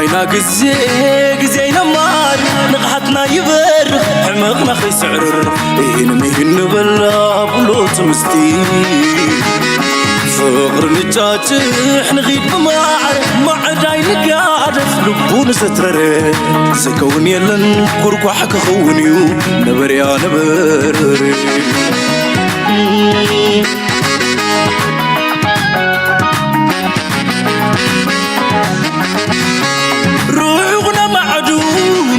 ኣይና ግዜ ግዜ ኣይነማር ንቕሓትና ይበርኽ ሕመቕና ከይስዕርር ኢህን ምሂን ንበላ ብሎ ትምስቲ ፍቕሪ ንጫጭሕ ንኺድ ብማዕረ ማዕዳይ ንጋደፍ ልቡ ንዘትረረ ዝከውን የለን ኩርኳሕ ክኸውን እዩ ነበርያ ነበርበረ ርሑቕ ናብ ማዕዱ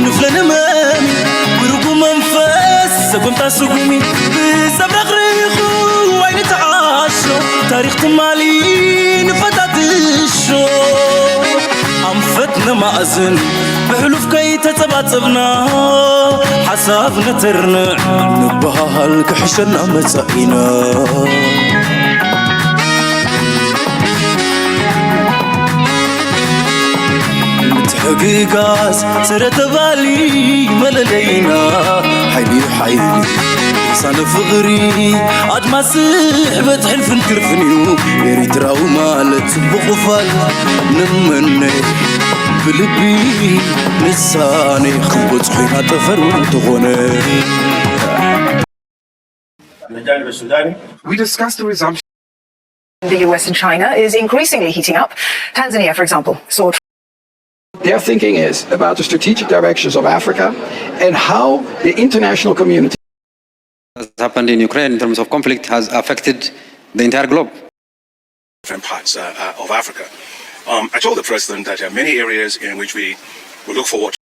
ንፍለ ንመሚ ብርጉም መንፈስ ሰጉምታ ስጉሚ ብሰብ ረኽሪኹ ኣይንተዓሾ ታሪኽ ትማሊ ንፈታትሾ ኣንፈት ነማእዝን ብሕሉፍ ከይተጸባጸብና ሓሳብ ነተርንዕ ንበሃል ክሕሸና መጻኢና ምትሕግጋዝ ስረ ተባሊ መለለይና ሓይሊ ሓይሊ ልሳነ ፍቕሪ ኣድማስ ስሕበት ሕልፍን ክርፍን እዩ ኤሪትራዊ ማለት ጽቡቕ ፋል ንመነ ብልቢ ንሳኔ ክንበጽሖ ኢና ጠፈር እውን እንተኾነ We discussed the resumption. The U S and China is increasingly heating up. Tanzania, for example, saw. Their thinking is about the strategic directions of Africa and how the international community. What's happened in Ukraine in terms of conflict has affected the entire globe. Different parts uh, uh, of Africa. Um, I told the president that there are many areas in which we, we look forward.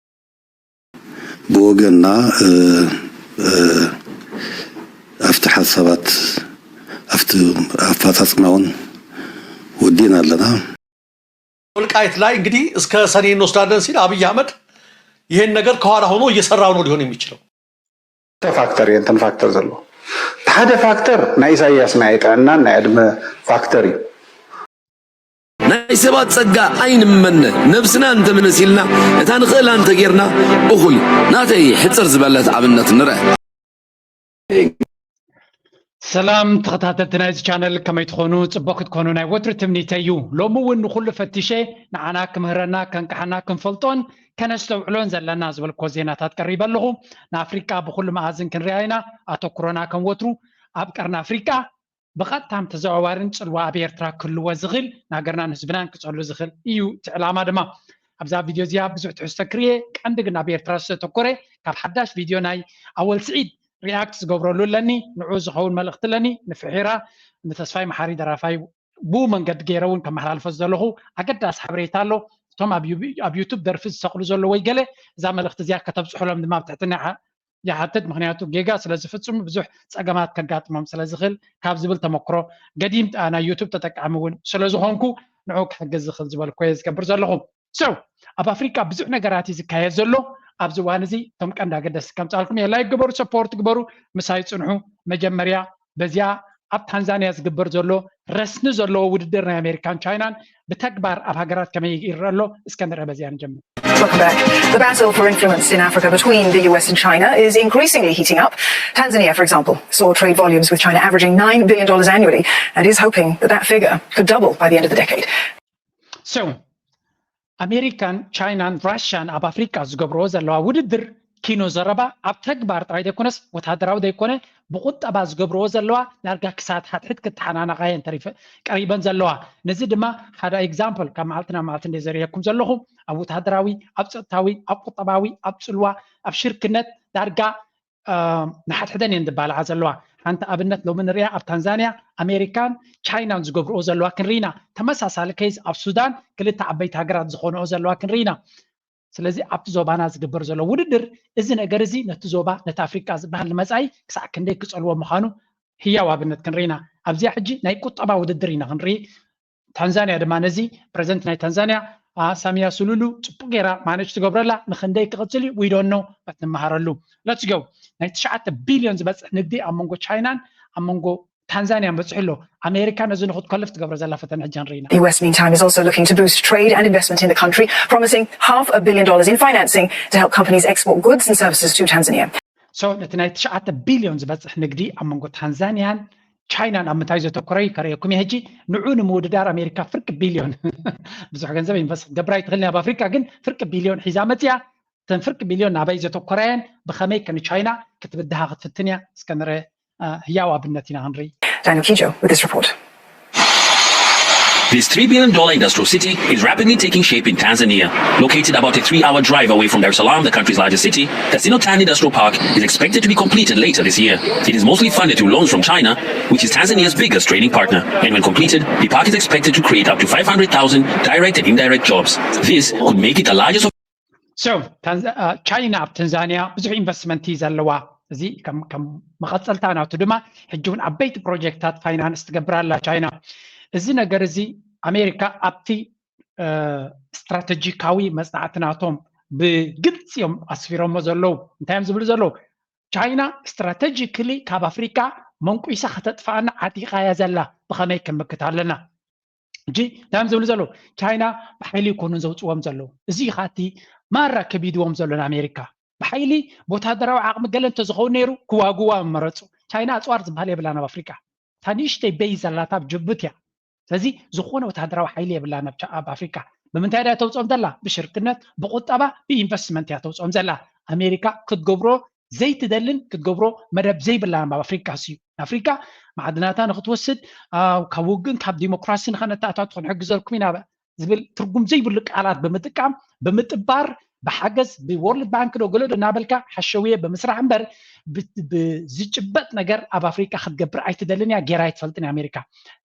ብወገንና ኣብቲ ሓሳባት ኣብቲ ኣፈፃፅማ እውን ወዲእና ኣለና። ወልቃይት ላይ እንግዲህ እስከ ሰኔ እንወስዳለን ሲል አብይ አህመድ ይሄን ነገር ከኋላ ሆኖ እየሰራው ነው ሊሆን የሚችለው። ክልተ ፋክተር እየን እተን ፋክተር ዘለዎ። እቲ ሓደ ፋክተር ናይ ኢሳያስ ናይ ጥዕናን ናይ ዕድመ ፋክተር እዩ። ናይ ሰባት ጸጋ ኣይንመነ፣ ነብስና እንተምንስ ኢልና እታ ንኽእላ እንተጌርና እኹል እዩ። ናተይ ሕጽር ዝበለት ኣብነት ንርእ። ሰላም ተኸታተልቲ ናይዚ ቻነል ከመይ ትኾኑ? ጽቡቕ ክትኮኑ ናይ ወትሩ ትምኒተይ እዩ። ሎሚ እውን ንኹሉ ፈቲሸ ንዓና ክምህረና ከንቅሓና ክንፈልጦን ከነስተውዕሎን ዘለና ዝበልኮ ዜናታት ቀሪበ ኣለኹ። ንኣፍሪቃ ብኹሉ መኣዝን ክንሪኣ ኢና። ኣተኩሮና ከም ወትሩ ኣብ ቀርኒ ኣፍሪቃ ብቐጥታን ተዘዋዋርን ጽልዋ ኣብ ኤርትራ ክህልዎ ዝኽእል ንሃገርናን ህዝብናን ክጸሉ ዝኽእል እዩ እቲ ዕላማ ድማ። ኣብዛ ቪድዮ እዚኣ ብዙሕ ትሕዝቶ ክርየ ቀንዲ ግን ኣብ ኤርትራ ዝተተኮረ ካብ ሓዳሽ ቪድዮ ናይ ኣወል ስዒድ ሪኣክት ዝገብረሉ ኣለኒ። ንዑ ዝኸውን መልእኽቲ ኣለኒ። ንፍሒራ ንተስፋይ መሓሪ ደራፋይ ብኡ መንገዲ ገይረ እውን ከመሓላልፎ ዝደለኹ ኣገዳሲ ሓበሬታ ኣሎ። እቶም ኣብ ዩቱብ ደርፊ ዝሰቕሉ ዘሎ ወይ ገለ እዛ መልእኽቲ እዚኣ ከተብፅሑሎም ድማ ብትሕትና ይሓትት። ምኽንያቱ ጌጋ ስለ ዝፍፅሙ ብዙሕ ፀገማት ከጋጥሞም ስለ ዝኽእል ካብ ዝብል ተመክሮ ገዲም ናይ ዩቱብ ተጠቃሚ እውን ስለ ዝኾንኩ ንዑ ክሕግዝ ዝኽእል ዝበልኩ እየ ዝገብር ዘለኹ። So ኣብ ኣፍሪቃ ብዙሕ ነገራት እዩ ዝካየድ ዘሎ። ኣብዚ እዋን እዚ እቶም ቀንዲ ኣገደስቲ ከምፃልኩም እየ። ላይክ ግበሩ፣ ሰፖርት ግበሩ፣ ምሳይ ፅንሑ። መጀመርያ በዚኣ ኣብ ታንዛንያ ዝግበር ዘሎ ረስኒ ዘለዎ ውድድር ናይ ኣሜሪካን ቻይናን ብተግባር ኣብ ሃገራት ከመይ ይረአ ኣሎ እስከ ንርአ። በዚኣ ንጀምር። Welcome back. The battle for influence in Africa between the U S and China is increasingly heating up. Tanzania, for example, saw trade volumes with China averaging nine billion dollars annually and is hoping that that figure could double by the end of the decade. So ኣሜሪካን ቻይናን ራሽያን ኣብ ኣፍሪቃ ዝገብርዎ ዘለዋ ውድድር ኪኖ ዘረባ ኣብ ተግባር ጥራይ ዘይኮነስ ወታደራዊ ዘይኮነ ብቁጠባ ዝገብርዎ ዘለዋ ዳርጋ ክሳት ሓድሕድ ክተሓናነቓ እየን ተሪፈ ቀሪበን ዘለዋ። ነዚ ድማ ሓደ ኤግዛምፕል ካብ መዓልቲ ናብ መዓልቲ እንደ ዘርእየኩም ዘለኹ ኣብ ወታደራዊ፣ ኣብ ፀጥታዊ፣ ኣብ ቁጠባዊ፣ ኣብ ፅልዋ፣ ኣብ ሽርክነት ዳርጋ ንሓድሕደን እየን ዝባልዓ ዘለዋ። ሓንቲ ኣብነት ሎሚ ንሪኣ ኣብ ታንዛንያ ኣሜሪካን ቻይናን ዝገብርኦ ዘለዋ ክንርኢና። ተመሳሳሊ ኬዝ ኣብ ሱዳን ክልተ ዓበይቲ ሃገራት ዝኾንኦ ዘለዋ ክንርኢና። ስለዚ ኣብቲ ዞባና ዝግበር ዘሎ ውድድር እዚ ነገር እዚ ነቲ ዞባ ነቲ ኣፍሪቃ ዝበሃል ንመጻኢ ክሳዕ ክንደይ ክጸልዎ ምዃኑ ህያው ኣብነት ክንርኢና። ኣብዚኣ ሕጂ ናይ ቁጠባ ውድድር ኢና ክንርኢ። ታንዛንያ ድማ ነዚ ፕረዚደንት ናይ ታንዛንያ ሳሚያ ሱሉሉ ጽቡቅ ገይራ ማነጅ ትገብረላ። ንክንደይ ክቕጽል እዩ we don't know but ንመሃረሉ። Let's go። ናይ ትሽዓተ ቢልዮን ዝበጽሕ ንግዲ ኣብ መንጎ ቻይናን ኣብ መንጎ ታንዛንያን በጺሑ ኣሎ። ኣሜሪካ ነዚ ንክትከልፍ ትገብሮ ዘላ ፈተነ ሕጂ ንርኢ ኢና። The U S meantime is also looking to boost trade and investment in the country, promising half a billion dollars in financing to help companies export goods and services to Tanzania. So ነቲ ናይ ትሽዓተ ቢልዮን ዝበጽሕ ንግዲ ኣብ መንጎ ታንዛንያን ቻይና ናብ ምንታይ ዘተኮረ እዩ ከርእየኩም እየ። ሕጂ ንዑ ንምውድዳር ኣሜሪካ ፍርቂ ቢልዮን ብዙሕ ገንዘብ ኢንቨስት ክትገብር ኣይትኽእልን እያ ኣብ ኣፍሪካ፣ ግን ፍርቂ ቢልዮን ሒዛ መፅያ። እተን ፍርቂ ቢልዮን ናበይ ዘተኮራ እየን፣ ብኸመይ ከ ንቻይና ክትብድሃ ክትፍትን እያ፣ እስከ ንርአ። ህያው ኣብነት ኢና ክንርኢ። Daniel Kijo with this report. This three billion dollar industrial city is rapidly taking shape in Tanzania. Located about a three hour drive away from Dar es Salaam, the country's largest city, Kasino Town Industrial Park is expected to be completed later this year. It is mostly funded through loans from China, which is Tanzania's biggest trading partner. And when completed, the park is expected to create up to five hundred thousand direct and indirect jobs. This could make it the largest of So ቻይና ኣብ ታንዛንያ ብዙሕ ኢንቨስትመንት እዩ ዘለዋ። እዚ ከም ከም መቐፀልታ ናቱ ድማ ሕጂ እውን ዓበይቲ ፕሮጀክትታት ፋይናንስ ትገብር ኣላ ቻይና። እዚ ነገር እዚ ኣሜሪካ ኣብቲ ስትራተጂካዊ መፅናዕቲ ናቶም ብግልፂ እዮም ኣስፊሮሞ ዘለዉ። እንታይ እዮም ዝብሉ ዘለዉ? ቻይና ስትራተጂክሊ ካብ ኣፍሪካ መንቁሳ ከተጥፋኣና ዓጢቓ እያ ዘላ። ብኸመይ ክንምክት ኣለና? ሕጂ እንታይ እዮም ዝብሉ ዘለዉ? ቻይና ብሓይሊ ይኮኑን ዘውፅዎም ዘለዉ። እዚ እዩ ከዓ እቲ ማራ ከቢድዎም ዘሎ ንኣሜሪካ። ብሓይሊ ብወታደራዊ ዓቕሚ ገለ እንተዝኸውን ነይሩ ክዋግዋ ምመረፁ። ቻይና ኣፅዋር ዝበሃል የብላን ኣብ ኣፍሪካ። እታ ንእሽተይ ቤይ ዘላታ ኣብ ጅቡቲ እያ። ስለዚ ዝኾነ ወታደራዊ ሓይሊ የብላን ኣብ ቻ- ኣብ ኣፍሪካ። ብምንታይ ድያ ተውፅኦም ዘላ? ብሽርክነት፣ ብቁጠባ፣ ብኢንቨስትመንት እያ ተውፅኦም ዘላ። ኣሜሪካ ክትገብሮ ዘይትደልን ክትገብሮ መደብ ዘይብላን ኣብ ኣፍሪካ እዩ። ኣፍሪካ ማዕድናታ ንክትወስድ፣ ካብ ውግእን ካብ ዲሞክራሲ ንኸነተኣታቱ ክንሕግዘልኩም ኢና ዝብል ትርጉም ዘይብሉ ቃላት ብምጥቃም፣ ብምጥባር፣ ብሓገዝ፣ ብወርልድ ባንክ ዶ ገለ ዶ እናበልካ ሓሸውየ ብምስራሕ እምበር፣ ብዝጭበጥ ነገር ኣብ ኣፍሪካ ክትገብር ኣይትደልን እያ፣ ጌራ ኣይትፈልጥን እያ ኣሜሪካ።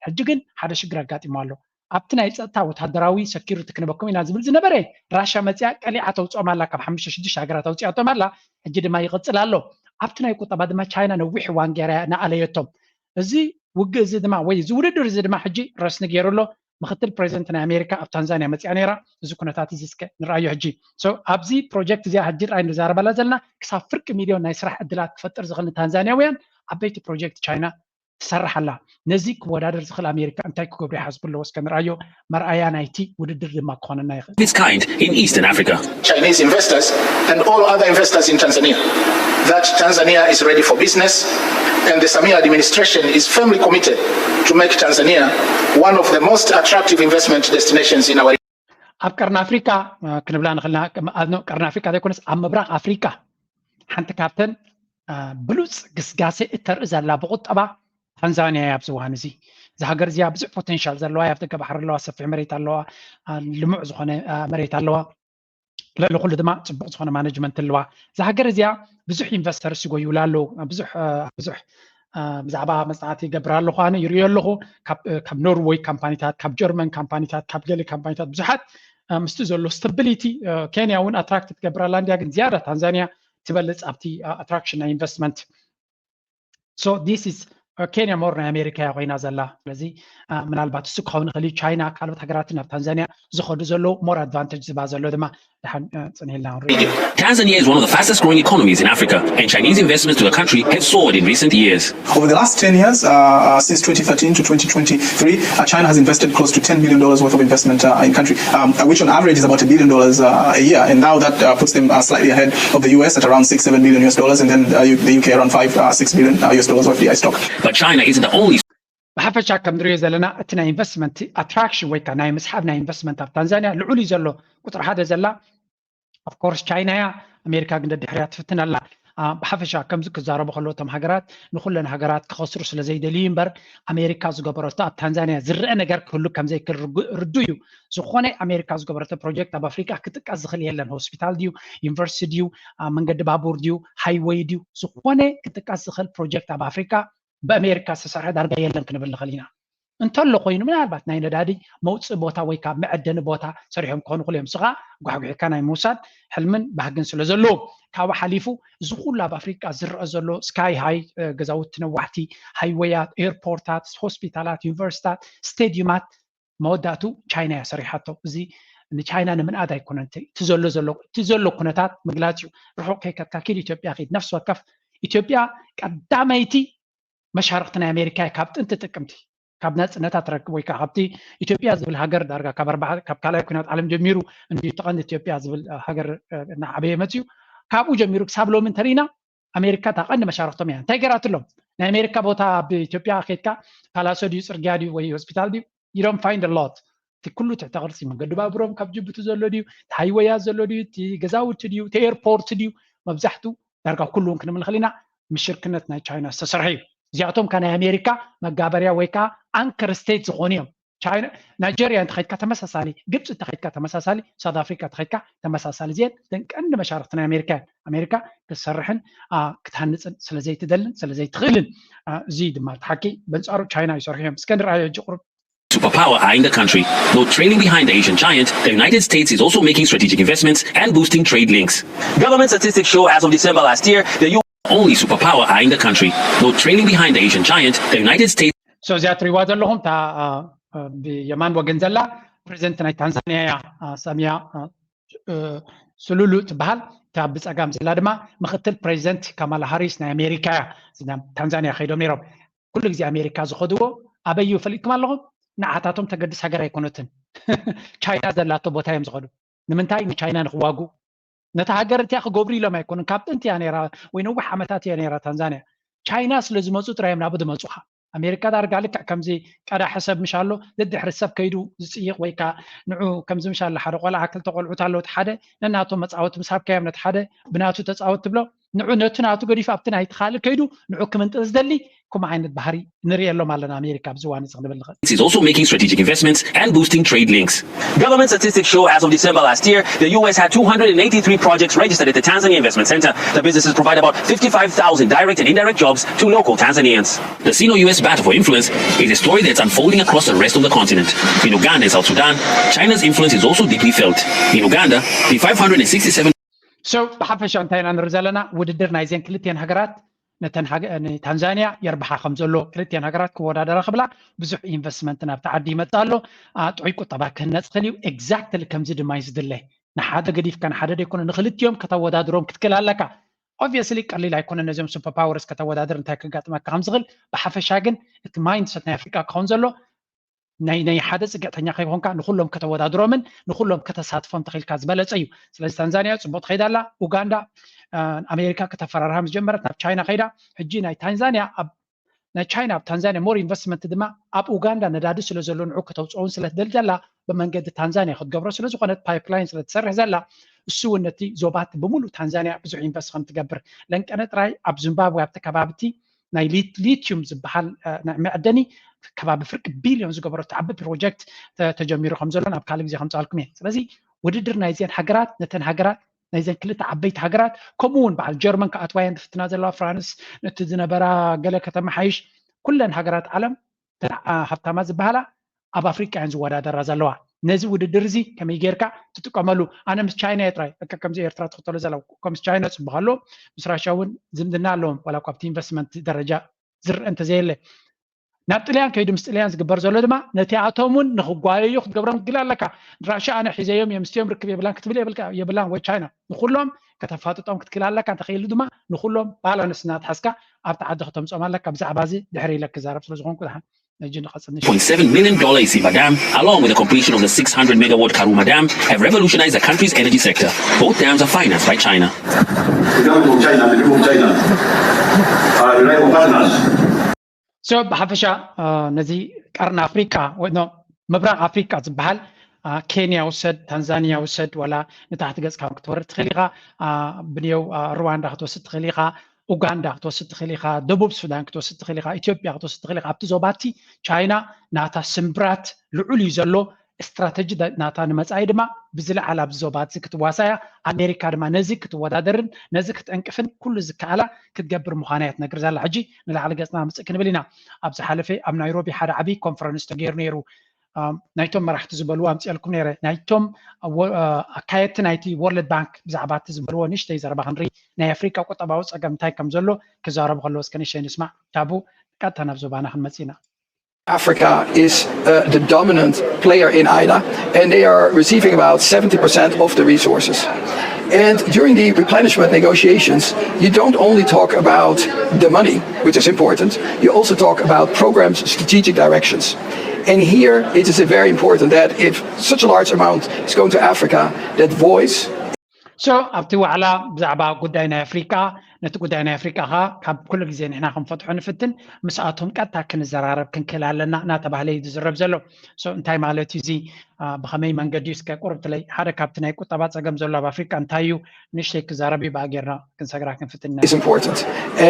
ሕጂ ግን ሓደ ሽግር ኣጋጢሞ ኣሎ። ኣብቲ ናይ ፀጥታ ወታደራዊ ሰኪሪቲ ክንበኩም ኢና ዝብል ዝነበረ፣ ራሻ መፅያ ቀሊዓ ተውፅኦም ኣላ፣ ካብ ሓሙሽተ ሽዱሽተ ሃገራት ኣውፅኣቶም ኣላ። ሕጂ ድማ ይቕፅል ኣሎ። ኣብቲ ናይ ቁጠባ ድማ ቻይና ነዊሕ እዋን ጌራ እያ እናኣለየቶም። እዚ ውግእ እዚ ድማ ወይ እዚ ውድድር እዚ ድማ ሕጂ ረስኒ ገይሩ ኣሎ። ምክትል ፕሬዚደንት ናይ ኣሜሪካ ኣብ ታንዛንያ መፅያ ነይራ። እዚ ኩነታት እዚ እስከ ንርኣዮ ሕጂ። So ኣብዚ ፕሮጀክት እዚኣ ሕጂ ጥራይ ንዛረበላ ዘለና ክሳብ ፍርቂ ሚልዮን ናይ ስራሕ ዕድላት ክፈጥር ዝኽእል ንታንዛንያውያን ዓበይቲ ፕሮጀክት ቻይና ትሰርሕ ኣላ። ነዚ ክወዳደር ዝኽእል ኣሜሪካ እንታይ ክገብሩ ይሓስቡ ኣለዎ? እስከ ንርኣዮ። መርኣያ ናይቲ ውድድር ድማ ክኾነና ይኽእል። its kind in Eastern Africa. Chinese investors and all other investors in Tanzania that Tanzania is ready for business and the Samia administration is firmly committed to make Tanzania one of the most attractive investment destinations in our ኣብ ቀርኒ ኣፍሪካ ክንብላ ንኽእልና። ቀርኒ ኣፍሪካ ዘይኮነስ ኣብ ምብራቕ ኣፍሪካ ሓንቲ ካብተን ብሉፅ ግስጋሴ እተርኢ ዘላ ብቁጠባ ታንዛንያ እያ። ኣብዚ እዋን እዚ እዛ ሃገር እዚኣ ብዙሕ ፖቴንሻል ዘለዋ እያ። ኣብ ደገ ባሕሪ ኣለዋ፣ ሰፊሕ መሬት ኣለዋ፣ ልሙዕ ዝኾነ መሬት ኣለዋ። ልዕሊ ኩሉ ድማ ፅቡቅ ዝኾነ ማነጅመንት ኣለዋ። እዛ ሃገር እዚኣ ብዙሕ ኢንቨስተርስ ይጎይውላ ኣለዉ። ብዙሕ ብዙሕ ብዛዕባ መፅናዕቲ ይገብር ኣለኹ፣ ኣነ ይርእዮ ኣለኹ። ካብ ኖርወይ ካምፓኒታት፣ ካብ ጀርመን ካምፓኒታት፣ ካብ ገለ ካምፓኒታት ብዙሓት ምስቲ ዘሎ ስታቢሊቲ ኬንያ እውን ኣትራክት ትገብር ኣላ እንድያ፣ ግን ዝያዳ ታንዛንያ ትበልፅ ኣብቲ ኣትራክሽን ናይ ኢንቨስትመንት። So this is ኬንያ ሞር ናይ ኣሜሪካ እያ ኮይና ዘላ። ስለዚ ምናልባት እሱ ክኸውን ይኽእል እዩ። ቻይና ካልኦት ሃገራትን ናብ ታንዛንያ ዝኸዱ ዘለዉ ሞር ኣድቫንቴጅ ዝባ ዘሎ ድማ ድሓን ፅንሂልና ንሪኦ። Tanzania is one of the fastest growing economies in Africa, and Chinese investments to the country have soared in recent years. Over the last ten years, uh, since twenty thirteen to twenty twenty-three, uh, China has invested close to ten billion dollars worth of investment uh, in country, um, which on average is about a billion dollars uh, a year. And now that uh, puts them uh, slightly ahead of the U S at around six, seven billion U S dollars, and then uh, U- the U K around five, uh, six billion uh, U S dollars worth of the stock. But China isn't the only ብሓፈሻ ከም ንሪኦ ዘለና እቲ ናይ ኢንቨስትመንት ኣትራክሽን ወይ ከዓ ናይ ምስሓብ ናይ ኢንቨስትመንት ኣብ ታንዛንያ ልዑል እዩ ዘሎ። ቁፅሪ ሓደ ዘላ ኦፍኮርስ ቻይና እያ። ኣሜሪካ ግን ደድሕሪያ ትፍትን ኣላ። ብሓፈሻ ከምዚ ክዛረቡ ከለዉ እቶም ሃገራት ንኩለን ሃገራት ክኸስሩ ስለ ዘይደልዩ እምበር ኣሜሪካ ዝገበረቶ ኣብ ታንዛንያ ዝረአ ነገር ክህሉ ከምዘይክእል ርዱ እዩ። ዝኾነ ኣሜሪካ ዝገበረቶ ፕሮጀክት ኣብ ኣፍሪካ ክጥቀስ ዝኽእል የለን። ሆስፒታል ድዩ፣ ዩኒቨርሲቲ ድዩ፣ መንገዲ ባቡር ድዩ፣ ሃይወይ ድዩ፣ ዝኾነ ክጥቀስ ዝኽእል ፕሮጀክት ኣብ ኣፍሪካ ብኣሜሪካ ዝተሰርሐ ዳርጋ የለን ክንብል ንኽእል ኢና። እንተሎ ኮይኑ ምናልባት ናይ ነዳዲ መውፅኢ ቦታ ወይ ካብ መዐደኒ ቦታ ሰሪሖም ክኾኑ ክሉ እዮም። ስኻ ጓሕጉሕካ ናይ ምውሳድ ሕልምን ባህግን ስለ ዘለዎም ካብኡ ሓሊፉ እዚ ኩሉ ኣብ ኣፍሪቃ ዝረአ ዘሎ ስካይ ሃይ ገዛውቲ ነዋሕቲ፣ ሃይወያት፣ ኤርፖርታት፣ ሆስፒታላት፣ ዩኒቨርሲታት፣ ስቴዲዩማት መወዳእቱ ቻይና እያ ሰሪሓቶ። እዚ ንቻይና ንምንኣድ ኣይኮነን። እቲ ዘሎ ዘሎ እቲ ዘሎ ኩነታት ምግላፅ እዩ። ርሑቕ ከይከድካ ኪድ ኢትዮጵያ ኪድ ነፍሲ ወከፍ ኢትዮጵያ ቀዳመይቲ መሻርክቲ ናይ ኣሜሪካ እያ ካብ ጥንቲ ጥቅምቲ ካብ ናፅነታ ትረክብ ወይ ከዓ ካብቲ ኢትዮጵያ ዝብል ሃገር ዳርጋ ካብ ኣርባ ካብ ካልኣይ ኩናት ዓለም ጀሚሩ እንዲ ተቐንዲ ኢትዮጵያ ዝብል ሃገር እናዓበየ መፅዩ ካብኡ ጀሚሩ ክሳብ ሎሚ እንተሪኢና ኣሜሪካ እታ ቀንዲ መሻርክቶም እያ። እንታይ ገይራትሎም? ናይ ኣሜሪካ ቦታ ኣብ ኢትዮጵያ ከይድካ ፓላሶ ድዩ፣ ጽርግያ ድዩ ወይ ሆስፒታል ድዩ? You don't find a lot። እቲ ኩሉ ትሕተ ቅርጺ፣ መንገዲ ባቡሮም ካብ ጅቡቲ ዘሎ ድዩ፣ እቲ ሃይወያት ዘሎ ድዩ፣ እቲ ገዛውቲ ድዩ፣ እቲ ኤርፖርት ድዩ፣ መብዛሕቱ ዳርጋ ኩሉ እውን ክንብል ንኽእል ኢና፣ ምሽርክነት ናይ ቻይና ዝተሰርሐ እዩ። እዚኣቶም ከ ናይ ኣሜሪካ መጋበርያ ወይ ከዓ ኣንከር ስቴት ዝኾኑ እዮም። ቻይና፣ ናይጀርያ እንተኸይድካ ተመሳሳሊ፣ ግብፂ እንተኸይድካ ተመሳሳሊ፣ ሳውት ኣፍሪካ እንተኸይድካ ተመሳሳሊ። እዚአን እተን ቀንዲ መሻርክቲ ናይ ኣሜሪካ እየን። ኣሜሪካ ክትሰርሕን ክትሃንፅን ስለዘይትደልን ስለዘይትኽእልን፣ እዚ ድማ እቲ ሓቂ። በንፃሩ ቻይና ይሰርሑ እዮም። እስከ ንርኣዮ ሕጂ ቁሩብ። Superpower eyeing the country. Though trailing behind the Asian giant, the United States is also making strategic investments and boosting trade links. Government statistics show as of December last year, the U- only superpower eyeing the country. Though trailing behind the Asian giant, the United States. So እዚኣ ትሪዋ ዘለኹም እታ ብየማን ወገን ዘላ ፕሬዚደንት ናይ ታንዛኒያ እያ፣ ሳሚያ ሱሉሉ ትበሃል። እታ ብፀጋም ዘላ ድማ ምክትል ፕሬዚደንት ካማላ ሃሪስ ናይ ኣሜሪካ እያ። ታንዛኒያ ከይዶም ነይሮም። ኩሉ ግዜ ኣሜሪካ ዝኸድዎ ኣበይ እዩ ፈሊጥኩም ኣለኹም? ንዓታቶም ተገድስ ሃገር ኣይኮነትን። ቻይና ዘላቶ ቦታ እዮም ዝኸዱ። ንምንታይ? ንቻይና ንክዋጉ። ነታ ሃገር እቲኣ ክገብሩ ኢሎም ኣይኮኑን። ካብ ጥንቲ እያ ነይራ ወይ ነዊሕ ዓመታት እያ ነይራ ታንዛንያ። ቻይና ስለ ዝመፁ ጥራይ እዮም ናብኡ ዝመፁኻ። ኣሜሪካ ዳርጋ ልክዕ ከምዚ ቀዳሒ ሰብ ምሽ ኣሎ፣ ደድሕሪ ሰብ ከይዱ ዝፅይቕ ወይ ከዓ ንዑ ከምዚ ምሽ ኣሎ ሓደ ቆልዓ ክልተ ቆልዑት ኣለዉ፣ እቲ ሓደ ነናቶም መፃወቲ ምስ ሃብካዮም ነቲ ሓደ ብናቱ ተፃወት ትብሎ፣ ንዑ ነቱ ናቱ ገዲፉ ኣብቲ ናይቲ ካልእ ከይዱ ንዑ ክምንጥል ዝደሊ ከምኡ ዓይነት ባህሪ ንርእየሎም ኣለና ኣሜሪካ ኣብዚ እዋን እዚ ክንብል ንኽእል። Is also making strategic investments and boosting trade links. Government statistics show as of December last year, the U S had two hundred eighty-three projects registered at the Tanzania Investment Center. The businesses provide about fifty-five thousand direct and indirect jobs to local Tanzanians. The Sino U S battle for influence is a story that's unfolding across the rest of the continent. In Uganda and South Sudan, China's influence is also deeply felt. In Uganda, the five hundred sixty-seven So ብሓፈሻ እንታይ ኢና ንርኢ ዘለና? ውድድር ናይዘን ክልቲኤን ሃገራት ነተን ንታንዛንያ የርብሓ ከም ዘሎ፣ ክልቲኤን ሃገራት ክወዳደራ ክብላ ብዙሕ ኢንቨስትመንት ናብቲ ዓዲ ይመጽእ ኣሎ። ጥዑይ ቁጠባ ክህነጽ ክእል እዩ። ኤግዛክትሊ ከምዚ ድማ እዩ ዝድለ። ንሓደ ገዲፍካ ንሓደ ደይኮነ ንክልቲኦም ከተወዳድሮም ክትክእል ኣለካ። ኦብቪየስሊ ቀሊል ኣይኮነ ነዚኦም ሱፐር ፓወርስ ከተወዳድር እንታይ ከጋጥመካ ከም ዝኽእል። ብሓፈሻ ግን እቲ ማይንድሰት ናይ ኣፍሪቃ ክኸውን ዘሎ ናይ ናይ ሓደ ፅግዕተኛ ከይኮንካ ንኩሎም ከተወዳድሮምን ንኩሎም ከተሳትፎም ተኽኢልካ ዝበለፀ እዩ። ስለዚ ታንዛንያ ፅቡቅ ትኸይድ ኣላ። ኡጋንዳ ኣሜሪካ ከተፈራርሃ ምስ ጀመረት ናብ ቻይና ከይዳ። ሕጂ ናይ ታንዛንያ ኣብ ናይ ቻይና ኣብ ታንዛንያ ሞር ኢንቨስትመንት ድማ ኣብ ኡጋንዳ ነዳዲ ስለ ዘሎ ንዑ ከተውፅኦውን ስለ ትደሊ ዘላ ብመንገዲ ታንዛንያ ክትገብሮ ስለ ዝኾነት ፓይፕላይን ስለ ትሰርሕ ዘላ እሱ እውን ነቲ ዞባት ብምሉእ ታንዛንያ ብዙሕ ኢንቨስት ከም ትገብር ለንቀነ ጥራይ ኣብ ዚምባብዌ ኣብቲ ከባብቲ ናይ ሊትዩም ዝበሃል መዕደኒ ከባቢ ፍርቂ ቢልዮን ዝገበሮ ዓቢ ፕሮጀክት ተጀሚሩ ከም ዘሎ ናብ ካልእ ግዜ ከምፃልኩም እየ። ስለዚ ውድድር ናይዚአን ሃገራት ነተን ሃገራት ናይዘን ክልተ ዓበይቲ ሃገራት ከምኡ እውን በዓል ጀርመን ክኣትዋ እየን ዝፍትና ዘለዋ፣ ፍራንስ ነቲ ዝነበራ ገለ ከተመሓይሽ ኩለን ሃገራት ዓለም ሃብታማት ዝበሃላ ኣብ ኣፍሪቃ እየን ዝወዳደራ ዘለዋ። ነዚ ውድድር እዚ ከመይ ጌርካ ትጥቀመሉ? ኣነ ምስ ቻይና እየ ጥራይ ከምዚ ኤርትራ ትኽተሎ ዘላ። ምስ ቻይና ፅቡቅ ኣለዎም፣ ምስ ራሽያ እውን ዝምድና ኣለዎም፣ ዋላ እኳ ኣብቲ ኢንቨስትመንት ደረጃ ዝረአ እንተዘየለ። ናብ ጥልያን ከይዱ ምስ ጥልያን ዝግበር ዘሎ ድማ ነቲኣቶም እውን ንክጓየዩ ክትገብሮም ክትክእል ኣለካ። ንራሽያ ኣነ ሒዘዮም እየ ምስቲኦም ርክብ የብላን ክትብል የብላን ወይ ቻይና። ንኩሎም ከተፋጥጦም ክትክእል ኣለካ። እንተኽኢሉ ድማ ንኩሎም ባላንስ እናትሓዝካ ኣብቲ ዓዲ ከተምፅኦም ኣለካ። ብዛዕባ እዚ ድሕሪ ኢለ ክዛረብ ስለዝኾንኩ ድሓን ሕጂ ንቐፅል። Point seven million dollar Isiva Dam, along with the completion of the six hundred megawatt Karuma Dam, have revolutionized the country's energy sector. Both dams are financed by China. The government of China and the people of China are reliable partners. So ብሓፈሻ ነዚ ቀርኒ ኣፍሪቃ ወይ ምብራቕ ኣፍሪቃ ዝበሃል ኬንያ ውሰድ፣ ታንዛንያ ውሰድ፣ ዋላ ንታሕቲ ገጽካ ክትወርድ ትኽእል ኢኻ። ብንየው ሩዋንዳ ክትወስድ ትኽእል ኢኻ። ኡጋንዳ ክትወስድ ትኽእል ኢኻ፣ ደቡብ ሱዳን ክትወስድ ትኽእል ኢኻ፣ ኢትዮጵያ ክትወስድ ትኽእል ኢኻ። ኣብቲ ዞባ እቲ ቻይና ናታ ስምብራት ልዑል እዩ ዘሎ። ስትራተጂ ናታ ንመጻኢ ድማ ብዝለዓል ኣብዚ ዞባ እዚ ክትዋሳእ እያ። ኣሜሪካ ድማ ነዚ ክትወዳደርን ነዚ ክትዕንቅፍን ኩሉ ዝከኣላ ክትገብር ምዃና እያ ትነግር ዘላ። ሕጂ ንላዕሊ ገጽና ምጽእ ክንብል ኢና። ኣብ ዝሓለፈ ኣብ ናይሮቢ ሓደ ዓብዪ ኮንፈረንስ ተገይሩ ነይሩ። ናይቶም መራሕቲ ዝበልዎ ኣምፅኤልኩም ነይረ። ናይቶም ኣካየድቲ ናይቲ ወርልድ ባንክ ብዛዕባ እቲ ዝበልዎ ንእሽተይ ዘረባ ክንርኢ፣ ናይ ኣፍሪቃ ቁጠባዊ ፀገም እንታይ ከም ዘሎ ክዛረቡ ከለዉ እስከ ንእሽተይ ንስማዕ። ካብኡ ቀጥታ ናብ ዞባና ክንመፅእ ኢና። Africa is uh, the dominant player in IDA, and they are receiving about seventy percent of the resources. And during the replenishment negotiations, you don't only talk about the money, which is important, you also talk about programs, strategic directions. And here it is very important that if such a large amount is going to Africa, that voice So ኣብቲ ዋዕላ ብዛዕባ ጉዳይ ናይ ኣፍሪቃ ነቲ ጉዳይ ናይ ኣፍሪቃ ከ ካብ ኩሉ ግዜ ንሕና ክንፈትሖ ንፍትን፣ ምስኣቶም ቀጥታ ክንዘራረብ ክንክእል ኣለና እናተባህለ እዩ ዝዝረብ ዘሎ። So እንታይ ማለት እዩ እዚ? ብኸመይ መንገዲ እዩ እስከ ቁርብትለይ ሓደ ካብቲ ናይ ቁጠባ ፀገም ዘሎ ኣብ ኣፍሪቃ እንታይ እዩ ንእሽተይ ክዛረብ እዩ ብኣ ጌርና ክንሰግራ ክንፍትን ኢና። Is important.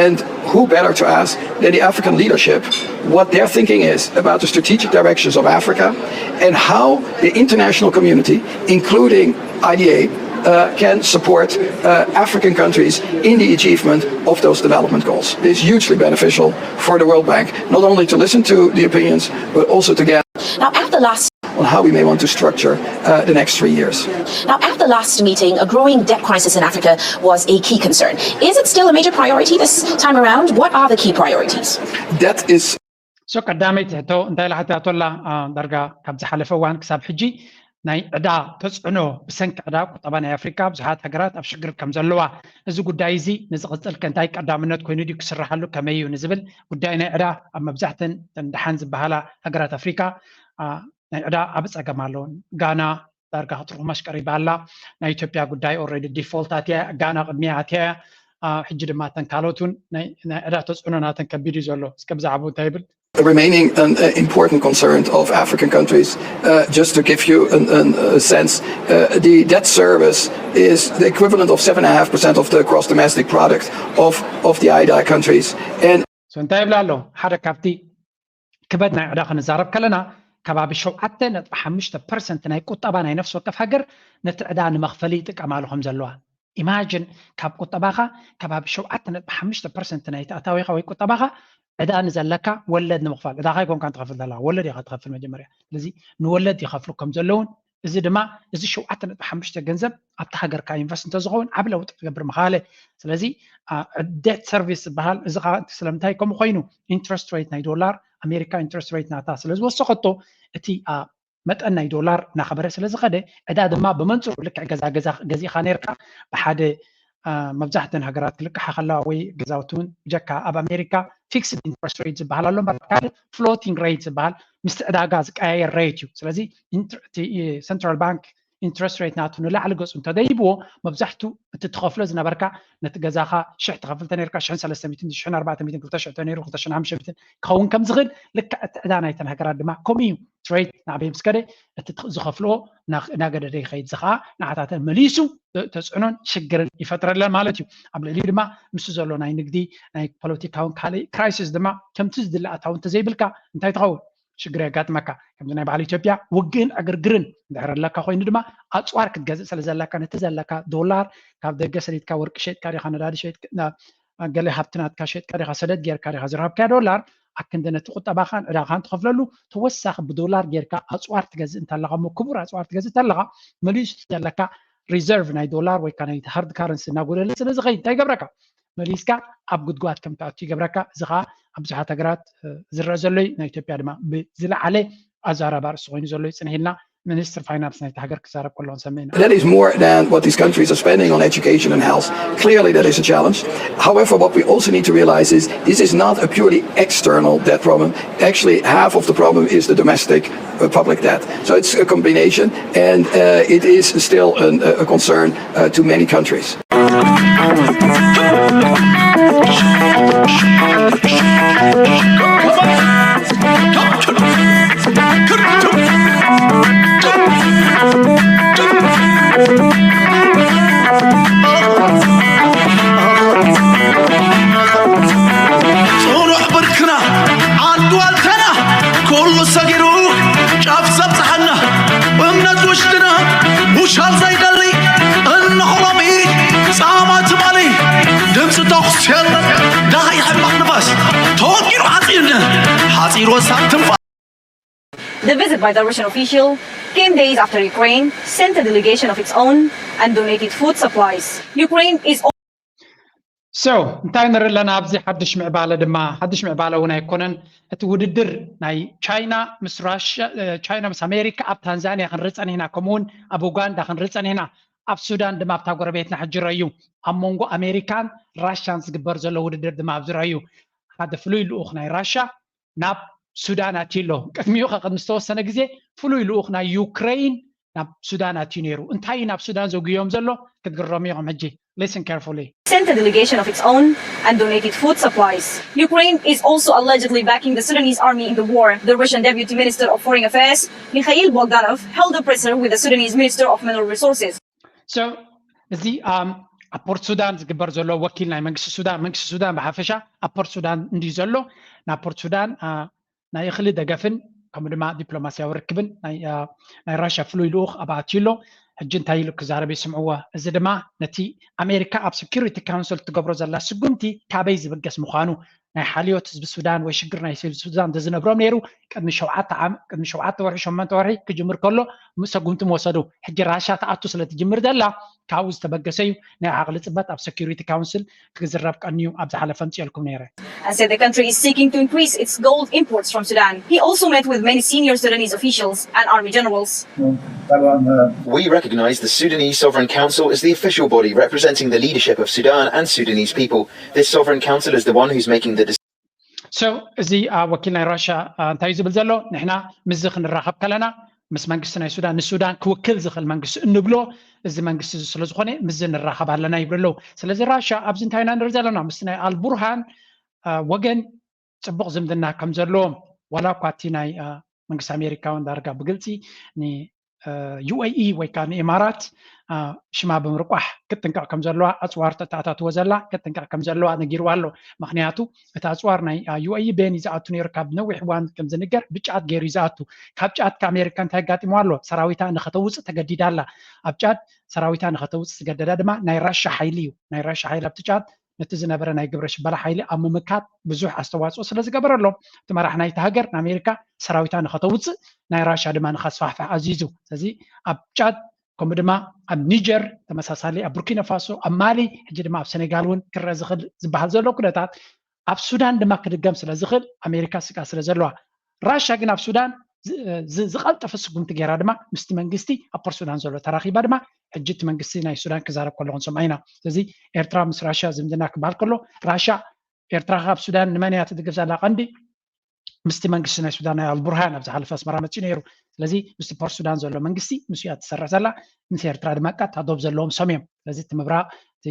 And who better to ask than the African leadership what their thinking is about the strategic directions of Africa and how the international community, including I D A, uh, can support uh, African countries in the achievement of those development goals. It is hugely beneficial for the World Bank not only to listen to the opinions but also to get Now, at the last on how we may want to structure uh, the next three years. Now, at the last meeting, a growing debt crisis in Africa was a key concern. Is it still a major priority this time around? What are the key priorities? Debt is So ቀዳመይቲ ሕቶ እንታይ ኢላ ሕታቶ ኣላ? ዳርጋ ካብ ዝሓለፈ እዋን ክሳብ ሕጂ ናይ ዕዳ ተፅዕኖ ብሰንኪ ዕዳ ቁጠባ ናይ ኣፍሪካ ብዙሓት ሃገራት ኣብ ሽግር ከም ዘለዋ፣ እዚ ጉዳይ እዚ ንዝቕፅል ከ እንታይ ቀዳምነት ኮይኑ ድዩ ክስራሓሉ ከመይ እዩ ንዝብል ጉዳይ ናይ ዕዳ ኣብ መብዛሕተን ደሓን ዝበሃላ ሃገራት ኣፍሪካ ናይ ዕዳ ኣብ ፀገም ኣለውን። ጋና ዳርጋ ክትርኹ መሽቀሪ ባላ ናይ ኢትዮጵያ ጉዳይ already default ኣትያ፣ ጋና ቅድሚያ ኣትያ። ሕጂ ድማ ተን ካልኦት እውን ናይ ዕዳ ተፅዕኖ ናተን ከቢድ እዩ ዘሎ። እስከ ብዛዕባኡ እንታይ ይብል? Remaining an uh, important concern of African countries. Uh, just to give you an, an, a sense, uh, the debt service is the equivalent of seven and a half percent of the gross domestic product of, of the I D I countries. And So እንታይ ይብል ኣሎ? ሓደ ካብቲ ክበድ ናይ ዕዳ ክንዛረብ ከለና ከባቢ ሸውዓተ ነጥቢ ሓሙሽተ ፐርሰንት ናይ ቁጠባ ናይ ነፍሲ ወከፍ ሃገር ነቲ ዕዳ ንመኽፈሊ ይጥቀማሉ ከም ዘለዋ። Imagine ካብ ቁጠባኻ ከባቢ ሸውዓተ ነጥቢ ሓሙሽተ ፐርሰንት ናይቲ ኣታዊኻ ወይ ቁጠባኻ ዕዳ ንዘለካ ወለድ ንምኽፋል፣ ዕዳኻ ኣይኮንካን ትኸፍል ዘለኻ፣ ወለድ ኢኻ ትኸፍል መጀመርያ። ስለዚ ንወለድ ይኸፍሉ ከም ዘለውን፣ እዚ ድማ እዚ ሸውዓተ ነጥቢ ሓሙሽተ ገንዘብ ኣብቲ ሃገርካ ኢንቨስት እንተዝኸውን ዓቢ ለውጢ ክገብር ምኻለ። ስለዚ ዴት ሰርቪስ ዝበሃል እዚ ከዓ ስለምንታይ ከምኡ ኮይኑ? ኢንትረስት ሬት ናይ ዶላር ኣሜሪካ ኢንትረስት ሬት ናታ ስለዝወሰኸቶ እቲ መጠን ናይ ዶላር እናኸበረ ስለዝኸደ ዕዳ ድማ ብመንፅሩ ልክዕ ገዛ ገዛ ገዚእኻ ነርካ ብሓደ መብዛሕተን ሃገራት ክልቅሓ ከለዋ ወይ ገዛውቲ እውን ብጀካ ኣብ ኣሜሪካ ፊክስድ ኢንትረስት ሬት ዝበሃል ኣሎ እምበር ካልእ ፍሎቲንግ ሬት ዝበሃል ምስቲ ዕዳጋ ዝቀያየር ሬት እዩ። ስለዚ ሰንትራል ባንክ ኢንትረስት ሬት ናቱ ንላዕሊ ገፁ እንተደይብዎ መብዛሕቱ እቲ ትኸፍሎ ዝነበርካ ነቲ ገዛኻ ሽሕ ትኸፍል ተነርካ ሽሕን ሰለስተ ሚእትን ሽሕን ኣርባዕተ ሚእትን ክልተ ሽሕ ተነይሩ ክልተ ሽሕን ሓሙሽተ ሚእትን ክኸውን ከም ዝኽእል ልክዕ እቲ ዕዳ ናይተን ሃገራት ድማ ከምኡ እዩ። ትሬድ ናበይ ምስ ከደ እቲ ዝኸፍልዎ እናገደደ ይኸይድ። እዚ ከዓ ንዓታተን መሊሱ ተፅዕኖን ሽግርን ይፈጥረለን ማለት እዩ። ኣብ ልዕሊኡ ድማ ምስ ዘሎ ናይ ንግዲ ናይ ፖለቲካውን ካልእ ክራይሲስ ድማ ከምቲ ዝድለ ኣታዊ እንተዘይብልካ እንታይ ትኸውን? ሽግር የጋጥመካ። ከምዚ ናይ በዓል ኢትዮጵያ ውግእን ዕግርግርን እንድሕር ኣለካ ኮይኑ ድማ ኣፅዋር ክትገዝእ ስለ ዘለካ ነቲ ዘለካ ዶላር ካብ ደገ ሰዲድካ ወርቂ ሸጥካ ዲኻ ነዳዲ ሸጥካ ገለ ሃብቲ ናትካ ሸጥካ ዲኻ ሰደድ ጌርካ ዲኻ ዝረኸብካያ ዶላር ኣክንዲ ነቲ ቁጠባኻን ዕዳኻን ትኸፍለሉ ተወሳኺ ብዶላር ጌርካ ኣፅዋር ትገዝእ እንተለኻ እሞ ክቡር ኣፅዋር ትገዝእ እንተለኻ መሊሱ ዘለካ ሪዘርቭ ናይ ዶላር ወይ ከዓ ናይ ሃርድ ካረንሲ እናጎደለ ስለ ዝኸይድ እንታይ ይገብረካ? መሊስካ ኣብ ጉድጓድ ከም ትኣቱ ይገብረካ። እዚ ከዓ ኣብ ብዙሓት ሃገራት ዝረአ ዘሎ እዩ። ናይ ኢትዮጵያ ድማ ብዝለዓለ ኣዛራቢ ኣርእስቲ ኮይኑ ዘሎ እዩ። ፅንሕ ኢልና ሚኒስትር ፋይናንስ ናይቲ ሃገር ክዛረብ ከሎ ክንሰምዕ ኢና። That is more than what these countries are spending on education and health. Clearly, that is a challenge. However, what we also need to realize is this is not a purely external debt problem. Actually, half of the problem is the domestic uh, public debt. So it's a combination, and uh, it is still an, a concern uh, to many countries. ጽኑዕ ብርክና ዓንዲ ዋልታና ኩሉ ሰጊሩ ጫፍ ዘብጽሓና እምነት ውሽጥና ውሻል ዘይደሊ እንኾ ሎሚ ጻማ ትማሊ ድምፂ ተኹስ የለን ዳሃይ ሕማቕ ንፋስ ተወጊኑ ሓፂርኒ ሓፂር ወሳን ትንፋስ The visit by the Russian official came days after Ukraine sent a delegation of its own and donated food supplies. Ukraine is So እንታይ ንርኢ ኣለና ኣብዚ ሓድሽ ምዕባለ ድማ ሓድሽ ምዕባለ እውን ኣይኮነን። እቲ ውድድር ናይ ቻይና ምስ ራሽያ ቻይና ምስ ኣሜሪካ ኣብ ታንዛንያ ክንርኢ ፀኒሕና ከምኡውን ኣብ ኡጋንዳ ክንርኢ ፀኒሕና ኣብ ሱዳን ድማ ኣብታ ጎረቤትና ሕጂ ረዩ ኣብ መንጎ ኣሜሪካን ራሽያን ዝግበር ዘሎ ውድድር ድማ ኣብዚ ረዩ ሓደ ፍሉይ ልኡኽ ናይ ራሽያ ናብ ሱዳን ኣትዩ ኣሎ። ቅድሚኡ ከ ቅድሚ ዝተወሰነ ግዜ ፍሉይ ልኡኽ ናይ ዩክረይን ናብ ሱዳን ኣትዩ ነይሩ። እንታይ እዩ ናብ ሱዳን ዘጉዮም ዘሎ ክትግረሙ ኢኹም። ሕጂ Listen carefully. Sent a delegation of its own and donated food supplies. Ukraine is also allegedly backing the Sudanese army in the war. The Russian Deputy Minister of Foreign Affairs, Mikhail Bogdanov, held a presser with the Sudanese Minister of Mineral Resources. So እዚ ኣብ ፖርት ሱዳን ዝግበር ዘሎ ወኪል ናይ መንግስቲ ሱዳን መንግስቲ ሱዳን ብሓፈሻ ኣብ ፖርት ሱዳን እንድዩ ዘሎ። ናብ ፖርት ሱዳን ናይ እኽሊ ደገፍን ከምኡ ድማ ዲፕሎማስያዊ ርክብን ናይ ራሽያ ፍሉይ ልኡኽ ኣብ ኣትዩ ኣሎ። ሕጂ እንታይ ኢሉ ክዛረብ ይስምዕዎ። እዚ ድማ ነቲ ኣሜሪካ ኣብ ሴኩሪቲ ካውንስል ትገብሮ ዘላ ስጉምቲ ካበይ ዝብገስ ምዃኑ ናይ ሓልዮት ህዝቢ ሱዳን ወይ ሽግር ናይ ህዝቢ ሱዳን እንተዝነብሮም ነይሩ ቅድሚ ሸውዓተ ዓም ቅድሚ ሸውዓተ ወርሒ ሸሞንተ ወርሒ ክጅምር ከሎ ሰጉምቲ ምወሰዱ። ሕጂ ራሽያ ትኣቱ ስለ ትጅምር ዘላ ካብኡ ዝተበገሰ እዩ ናይ ዓቕሊ ፅበት ኣብ ሴኩሪቲ ካውንስል ክዝረብ ቀንዩ ኣብ ዝሓለፈ ኣምፅኦልኩም ነይረ። And said the country is seeking to increase its gold imports from Sudan. He also met with many senior Sudanese officials and army generals. We recognize the Sudanese Sovereign Council as the official body representing the leadership of Sudan and Sudanese people. This Sovereign Council is the one who's making the decision. So እዚ ወኪል ናይ ራሽያ እንታይ እዩ ዝብል ዘሎ? ንሕና ምስዚ ክንራኸብ ከለና ምስ መንግስቲ ናይ ሱዳን ንሱዳን ክውክል ዝኽእል መንግስቲ እንብሎ እዚ መንግስቲ እዚ ስለዝኾነ ምስዚ ንራኸብ ኣለና ይብሉ ኣለዉ። ስለዚ ራሽያ ኣብዚ እንታይ ኢና ንርኢ ዘለና? ምስቲ ናይ ኣልቡርሃን ወገን ፅቡቕ ዝምድና ከም ዘለዎም ዋላ እኳ እቲ ናይ መንግስቲ ኣሜሪካ እውን ዳርጋ ብግልፂ ንዩኤኢ ወይ ከዓ ንኢማራት ሽማ ብምርቋሕ ክትጥንቀቕ ከም ዘለዋ ኣፅዋር ተተኣታትዎ ዘላ ክትጥንቀቕ ከም ዘለዋ ነጊርዋ ኣሎ። ምክንያቱ እቲ ኣፅዋር ናይ ዩኤኢ ቤን እዩ ዝኣቱ ነይሩ ካብ ነዊሕ እዋን ከም ዝንገር ብጫት ገይሩ እዩ ዝኣቱ። ካብ ጫት ከኣሜሪካ እንታይ ኣጋጢምዋ ኣሎ? ሰራዊታ ንኸተውፅእ ተገዲዳ ኣላ። ኣብ ጫት ሰራዊታ ንኸተውፅእ ዝገደዳ ድማ ናይ ራሻ ሓይሊ እዩ። ናይ ራሻ ሓይሊ ኣብቲ ጫት ነቲ ዝነበረ ናይ ግብረ ሽበላ ሓይሊ ኣብ ምምካት ብዙሕ ኣስተዋፅኦ ስለ ዝገበረሎም እቲ መራሕ ናይቲ ሃገር ንኣሜሪካ ሰራዊታ ንኸተውፅእ ናይ ራሻ ድማ ንኸስፋሕፍሕ ኣዚዙ። ስለዚ ኣብ ጫድ ከምኡ ድማ ኣብ ኒጀር ተመሳሳሊ ኣብ ቡርኪና ፋሶ ኣብ ማሊ ሕጂ ድማ ኣብ ሰኔጋል እውን ክረአ ዝኽእል ዝበሃል ዘሎ ኩነታት ኣብ ሱዳን ድማ ክድገም ስለ ዝኽእል ኣሜሪካ ስግኣት ስለ ዘለዋ ራሻ ግን ኣብ ሱዳን ዝቐልጠፈ ስጉምቲ ገይራ ድማ ምስቲ መንግስቲ ኣብ ፖርት ሱዳን ዘሎ ተራኺባ ድማ ሕጂ እቲ መንግስቲ ናይ ሱዳን ክዛረብ ከሎ ክንሰምዖ ኢና። ስለዚ ኤርትራ ምስ ራሻ ዝምድና ክበሃል ከሎ ራሻ ኤርትራ ካብ ሱዳን ንመን እያ ትድግፍ ዘላ ቀንዲ ምስቲ መንግስቲ ናይ ሱዳን ናይ ኣልቡርሃን ኣብ ዝሓለፈ ኣስመራ መፂኡ ነይሩ። ስለዚ ምስቲ ፖርት ሱዳን ዘሎ መንግስቲ ምስ እያ ትሰርሕ ዘላ ምስ ኤርትራ ድማ ቀጥታ ዶብ ዘለዎም ሰም እዮም። ስለዚ እቲ ምብራቕ እቲ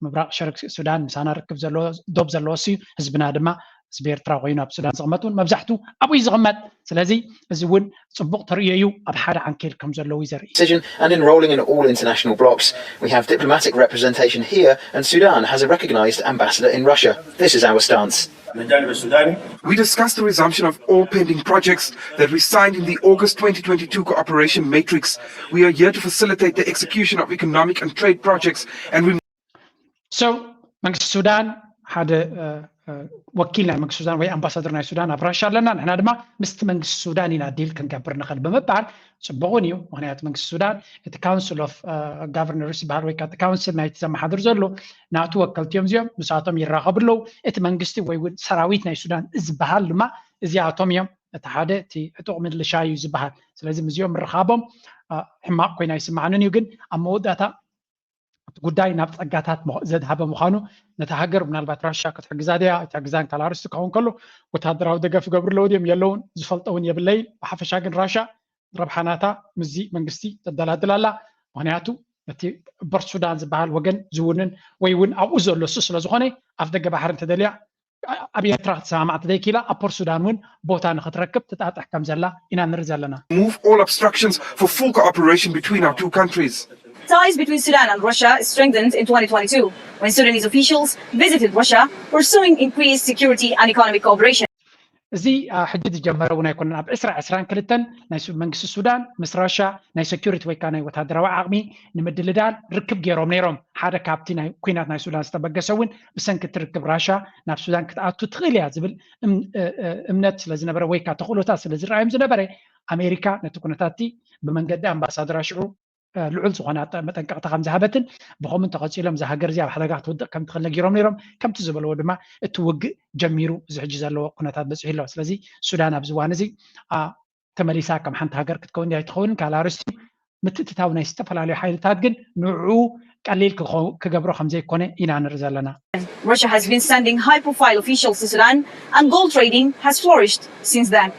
ምብራቕ ሸርክ ሱዳን ምሳና ርክብ ዘለዎ ዶብ ዘለዎ ሲ ህዝብና ድማ ህዝቢ ኤርትራ ኮይኑ ኣብ ሱዳን ዝቕመጥ እውን መብዛሕቱ ኣብኡ እዩ ዝቕመጥ። ስለዚ እዚ እውን ፅቡቕ ተርእዮ እዩ። ኣብ ሓደ ዓንኬል ከም ዘለዉ እዩ ዘርኢ። Decision and enrolling in all international blocs. We have diplomatic representation here, and Sudan has a recognized ambassador in Russia. This is our stance. We discussed the resumption of all pending projects that we signed in the August twenty twenty-two cooperation matrix. We are here to facilitate the execution of economic and trade projects, and we So መንግስቲ ሱዳን ሓደ ወኪል ናይ መንግስቲ ሱዳን ወይ ኣምባሳደር ናይ ሱዳን ኣብ ራሻ ኣለና፣ ንሕና ድማ ምስቲ መንግስቲ ሱዳን ኢና ዲል ክንገብር ንኽእል ብምባል ፅቡቕን እዩ። ምክንያቱ መንግስቲ ሱዳን እቲ ካውንስል ኦፍ ጋቨርነርስ ዝበሃል ወይ ከዓ ካውንስል ናይቲ ዘመሓድር ዘሎ ናቱ ወከልቲ እዮም እዚኦም፣ ንሳቶም ይራኸቡ ኣለዉ። እቲ መንግስቲ ወይ እውን ሰራዊት ናይ ሱዳን ዝበሃል ድማ እዚኣቶም እዮም። እቲ ሓደ እቲ ዕጡቕ ምልሻ እዩ ዝበሃል። ስለዚ ምስዚኦም ምርኻቦም ሕማቕ ኮይና ይስማዕንን እዩ። ግን ኣብ መወዳእታ እቲ ጉዳይ ናብ ጸጋታት ዘድሃበ ምዃኑ ነታ ሃገር ምናልባት ራሻ ክትሕግዛ ድያ ኣይትሕግዛን ካልእ ኣርእስቲ ክኸውን ከሎ ወታደራዊ ደገፍ ይገብሩ ኣለዉ ድዮም የለውን ዝፈልጦ እውን የብለይን። ብሓፈሻ ግን ራሻ ረብሓ ናታ ምስዚ መንግስቲ ተደላድል ኣላ። ምክንያቱ እቲ በርት ሱዳን ዝበሃል ወገን ዝውንን ወይ እውን ኣብኡ ዘሎ እሱ ስለ ዝኾነ ኣፍ ደገ ባሕሪ እንተደልያ ኣብ ኤርትራ ክትሰማማዕ ተደይኪላ ኣብ ፖርት ሱዳን እውን ቦታ ንክትረክብ ትጣጥሕ ከም ዘላ ኢና ንርኢ ዘለና። Move all obstructions for full cooperation between our two countries. Ties between Sudan and Russia strengthened in twenty twenty-two when Sudanese officials visited Russia, pursuing increased security and economic cooperation. እዚ ሕጂ ዝጀመረ እውን ኣይኮነን። ኣብ ዕስራ ዕስራን ክልተን ናይ መንግስቲ ሱዳን ምስ ራሻ ናይ ሴኩሪቲ ወይ ከዓ ናይ ወታደራዊ ዓቕሚ ንምድልዳል ርክብ ገይሮም ነይሮም። ሓደ ካብቲ ናይ ኩናት ናይ ሱዳን ዝተበገሰ እውን ብሰንኪ እቲ ርክብ ራሻ ናብ ሱዳን ክትኣቱ ትኽእል እያ ዝብል እምነት ስለ ዝነበረ ወይ ከዓ ተኽእሎታት ስለ ዝረኣዮም ዝነበረ ኣሜሪካ ነቲ ኩነታት እቲ ብመንገዲ ኣምባሳደራ ሽዑ ልዑል ዝኾነ መጠንቀቕታ ከም ዝሃበትን ብኸምኡ እንተቐፂሎም እዛ ሃገር እዚኣ ኣብ ሓደጋ ክትውድቕ ከም ትኽእል ነጊሮም ነይሮም። ከምቲ ዝበልዎ ድማ እቲ ውግእ ጀሚሩ እዚ ሕጂ ዘለዎ ኩነታት በፂሑ ኣሎ። ስለዚ ሱዳን ኣብዚ እዋን እዚ ተመሊሳ ከም ሓንቲ ሃገር ክትከውን ድያ ኣይትኸውን ካልእ ኣርእስቲ እዩ። ምትእትታው ናይ ዝተፈላለዩ ሓይልታት ግን ንዕኡ ቀሊል ክገብሮ ከም ዘይኮነ ኢና ንርኢ ዘለና። Russia has been sending high profile officials to Sudan and gold trading has flourished since then.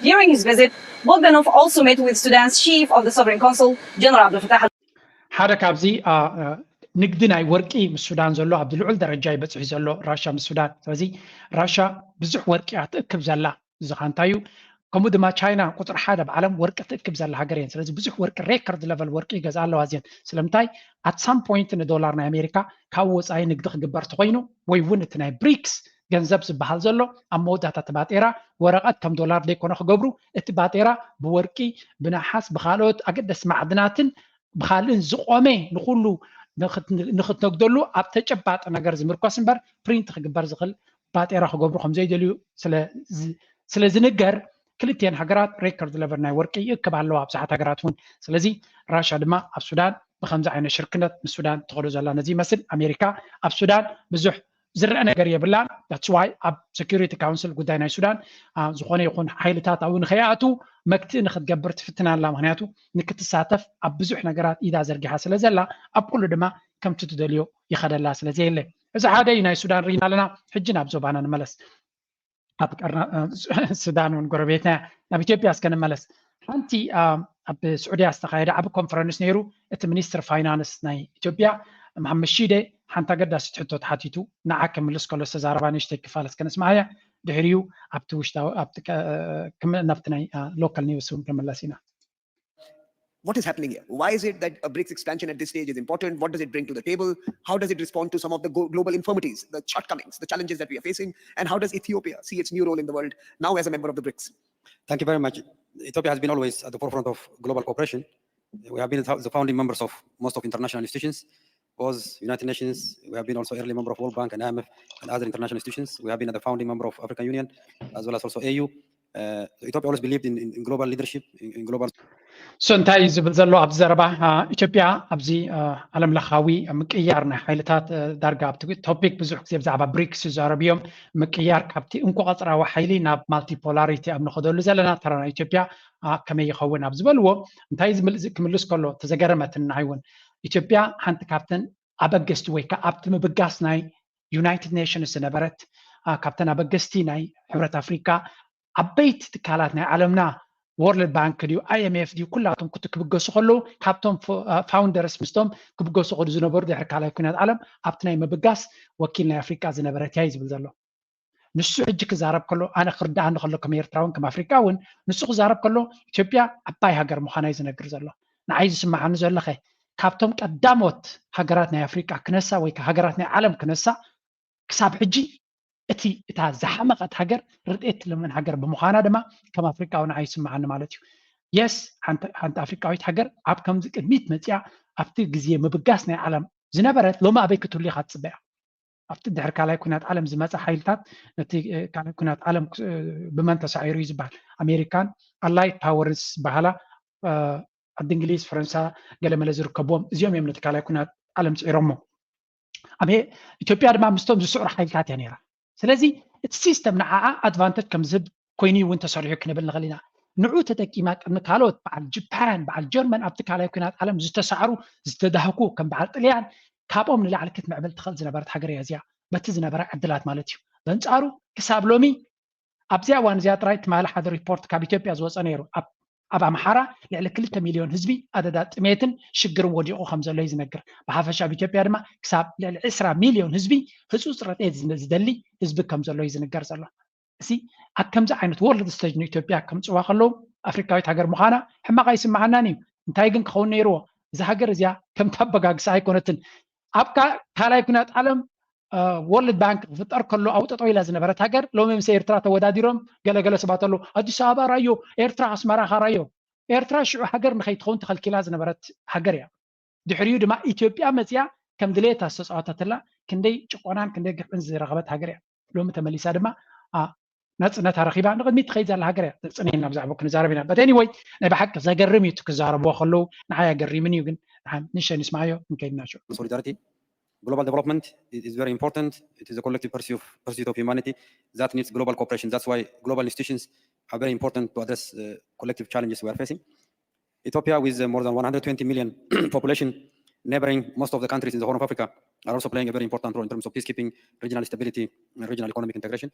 During his visit, Bogdanov also met with Sudan's chief of the Sovereign Council, General Abdel Fattah. ሓደ ካብዚ ንግዲ ናይ ወርቂ ምስ ሱዳን ዘሎ ኣብዚ ልዑል ደረጃ ይበፅሒ ዘሎ ራሻ ምስ ሱዳን። ስለዚ ራሻ ብዙሕ ወርቂ እያ ትእክብ ዘላ፣ እዚ ኻ እንታይ እዩ። ከምኡ ድማ ቻይና ቁፅሪ ሓደ ኣብ ዓለም ወርቂ ትእክብ ዘላ ሃገር እየን። ስለዚ ብዙሕ ወርቂ፣ ሬከርድ ለቨል ወርቂ ይገዝኣ ኣለዋ እዚን። ስለምንታይ? ኣት ሳም ፖይንት ንዶላር ናይ ኣሜሪካ ካብ ወፃኢ ንግዲ ክግበር ተኮይኑ ወይ እውን እቲ ናይ ብሪክስ ገንዘብ ዝበሃል ዘሎ ኣብ መወዳእታ እቲ ባጤራ ወረቐት ከም ዶላር ዘይኮነ ክገብሩ፣ እቲ ባጤራ ብወርቂ፣ ብነሓስ፣ ብካልኦት ኣገደስ ማዕድናትን ብካልእን ዝቆመ ንኩሉ ንክትነግደሉ ኣብ ተጨባጢ ነገር ዝምርኮስ እምበር ፕሪንት ክግበር ዝኽእል ባጤራ ክገብሩ ከም ዘይደልዩ ስለ ዝንገር ክልቲኤን ሃገራት ሬከርድ ለቨል ናይ ወርቂ ይእክብ ኣለዋ ብዙሓት ሃገራት እውን። ስለዚ ራሻ ድማ ኣብ ሱዳን ብከምዚ ዓይነት ሽርክነት ምስ ሱዳን ትኸዶ ዘላ ነዚ ይመስል። ኣሜሪካ ኣብ ሱዳን ብዙሕ ዝረአ ነገር የብላን። That's why ኣብ ሴኩሪቲ ካውንስል ጉዳይ ናይ ሱዳን ዝኾነ ይኹን ሓይልታት ኣብኡ ንኸይኣቱ መክትኢ ንክትገብር ትፍትን ኣላ። ምክንያቱ ንክትሳተፍ ኣብ ብዙሕ ነገራት ኢዳ ዘርጊሓ ስለ ዘላ ኣብ ኩሉ ድማ ከምቲ ትደልዮ ይኸደላ ስለ ዘየለ። እዚ ሓደ እዩ ናይ ሱዳን ርኢና ኣለና። ሕጂ ናብ ዞባና ንመለስ። ኣብ ቀርና ሱዳን እውን ጎረቤትና እያ። ናብ ኢትዮጵያ እስከ ንመለስ። ሓንቲ ኣብ ስዑድያ ዝተኻየደ ዓቢ ኮንፈረንስ ነይሩ። እቲ ሚኒስትር ፋይናንስ ናይ ኢትዮጵያ መሓመድ ሺደ ሓንቲ ኣገዳሲት ሕቶ ተሓቲቱ ንዓ ክምልስ ከሎ ዝተዛረባ ንእሽተይ ክፋል እስከ ንስማዓያ። ድሕሪኡ ኣብቲ ውሽጣዊ ናብቲ ናይ ሎካል ኒውስ እውን ክንምለስ ኢና። What is happening here? Why is it that a BRICS expansion at this stage is important? What does it bring to the table? How does it respond to some of the global infirmities, the shortcomings, the challenges that we are facing? And how does Ethiopia see its new role in the world now as a member of the BRICS? Thank you very much. Ethiopia has been always at the forefront of global cooperation. We have been the founding members of most of international institutions, both United Nations. We have been also early member of World Bank and I M F and other international institutions. We have been the founding member of African Union as well as also A U. Uh, Ethiopia always believed in, in, in global leadership, in, in global so እንታይ እዩ ዝብል ዘሎ ኣብዚ ዘረባ? ኢትዮጵያ ኣብዚ ዓለም ለኻዊ ምቅያር ናይ ሓይልታት ዳርጋ ኣብቲ ቶፒክ ብዙሕ ግዜ ብዛዕባ ብሪክስ ይዛረቡ እዮም። ምቅያር ካብቲ እንኮ ቀፅራዊ ሓይሊ ናብ ማልቲፖላሪቲ ኣብ ንኸደሉ ዘለና ተራ ናይ ኢትዮጵያ ከመይ ይኸውን ኣብ ዝበልዎ እንታይ ክምልስ ከሎ ተዘገረመትን ንዓይ እውን ኢትዮጵያ ሓንቲ ካብተን ኣበገስቲ ወይ ከዓ ኣብቲ ምብጋስ ናይ ዩናይትድ ኔሽንስ ዝነበረት ካብተን ኣበገስቲ ናይ ሕብረት ኣፍሪካ ዓበይቲ ትካላት ናይ ዓለምና ወርልድ ባንክ ድዩ ኣይኤምኤፍ ድዩ ኩላቶም ክብገሱ ከለዉ ካብቶም ፋውንደርስ ምስቶም ክብገሱ ከዱ ዝነበሩ ድሕሪ ካልኣይ ኩናት ዓለም ኣብቲ ናይ ምብጋስ ወኪል ናይ ኣፍሪቃ ዝነበረት እያ እዩ ዝብል ዘሎ። ንሱ ሕጂ ክዛረብ ከሎ ኣነ ክርዳኣኒ ከሎ ከም ኤርትራ እውን ከም ኣፍሪቃ እውን ንሱ ክዛረብ ከሎ ኢትዮጵያ ዓባይ ሃገር ምዃና እዩ ዝነግር ዘሎ። ንዓይ ዝስምዓኒ ዘሎ ከ ካብቶም ቀዳሞት ሃገራት ናይ ኣፍሪቃ ክነሳ ወይ ሃገራት ናይ ዓለም ክነሳ ክሳብ ሕጂ እቲ እታ ዝሓመቐት ሃገር ርድኤት ትልምን ሃገር ብምዃና ድማ ከም ኣፍሪቃዊ ንዓይ ይስምዓኒ ማለት እዩ። የስ ሓንቲ ኣፍሪቃዊት ሃገር ኣብ ከምዚ ቅድሚት መፅያ ኣብቲ ግዜ ምብጋስ ናይ ዓለም ዝነበረት ሎሚ ኣበይ ክትህሉ ኢኻ ትፅበያ? ኣብቲ ድሕሪ ካልኣይ ኩናት ዓለም ዝመፀ ሓይልታት ነቲ ካልኣይ ኩናት ዓለም ብመን ተሳዒሩ እዩ ዝበሃል ኣሜሪካን ኣላይት ፓወርስ ዝበሃላ ዓዲ እንግሊዝ ፈረንሳ ገለመለ ዝርከብዎም እዚኦም እዮም ነቲ ካልኣይ ኩናት ዓለም ፅዒሮሞ። ኣብ ኢትዮጵያ ድማ ምስቶም ዝስዕሩ ሓይልታት እያ ነይራ። ስለዚ እቲ ሲስተም ንዓዓ ኣድቫንተጅ ከም ዝህብ ኮይኑ እውን ተሰሪሑ ክንብል ንኽእል ኢና። ንዑ ተጠቂማ ቅድሚ ካልኦት በዓል ጅፓን በዓል ጀርመን ኣብቲ ካልኣይ ኩናት ዓለም ዝተሳዕሩ ዝተዳህኩ ከም በዓል ጥልያን ካብኦም ንላዕሊ ክትምዕብል ትኽእል ዝነበረት ሃገር እያ እዚኣ በቲ ዝነበረ ዕድላት ማለት እዩ። በንፃሩ ክሳብ ሎሚ ኣብዚኣ እዋን እዚኣ ጥራይ ትማሊ ሓደ ሪፖርት ካብ ኢትዮጵያ ዝወፀ ነይሩ። ኣብ ኣምሓራ ልዕሊ ክልተ ሚልዮን ህዝቢ ኣደዳ ጥሜትን ሽግርን ወዲቑ ከም ዘሎ እዩ ዝነግር። ብሓፈሻ ኣብ ኢትዮጵያ ድማ ክሳብ ልዕሊ ዕስራ ሚልዮን ህዝቢ ህፁፅ ረድኤት ዝደሊ ህዝቢ ከም ዘሎ እዩ ዝንገር ዘሎ። እዚ ኣብ ከምዚ ዓይነት ወርልድ ስተጅ ንኢትዮጵያ ከምፅዋ ከለዉ ኣፍሪካዊት ሃገር ምዃና ሕማቕ ኣይስምዓናን እዩ። እንታይ ግን ክኸውን ነይርዎ? እዛ ሃገር እዚኣ ከምቲ ኣበጋግሳ ኣይኮነትን። ኣብ ካልኣይ ኩናት ዓለም ወርልድ ባንክ ክፍጠር ከሎ ኣብኡ ጠጠው ኢላ ዝነበረት ሃገር ሎሚ ምስ ኤርትራ ተወዳዲሮም ገለገለ ሰባት ኣለዉ ኣዲስ ኣበባ ራዮ ኤርትራ ኣስመራኻ ራዮ ኤርትራ ሽዑ ሃገር ንኸይትኸውን ተኸልኪላ ዝነበረት ሃገር እያ። ድሕሪኡ ድማ ኢትዮጵያ መፅያ ከም ድሌታ ዝተፃወተትላ ክንደይ ጭቆናን ክንደይ ግፍዕን ዝረኸበት ሃገር እያ። ሎሚ ተመሊሳ ድማ ናፅነታ ረኺባ ንቕድሚት ትኸይድ ዘላ ሃገር እያ። ተፅንየና ብዛዕባ ክንዛረብ ኢና። But anyway ናይ ብሓቂ ዘገርም እዩ እቲ ክዛረብዎ ከለዉ ንዓይ ኣገሪምኒ እዩ። ግን ንሸ ንስማዮ ክንከይድ ኢና ሽዑ። Solidarity. Global development is very important. It is a collective pursuit of, pursuit of humanity that needs global cooperation. That's why global institutions are very important to address uh, collective challenges we are facing. Ethiopia, with uh, more than one hundred twenty million population, neighboring most of the countries in the Horn of Africa, are also playing a very important role in terms of peacekeeping, regional stability, and regional economic integration.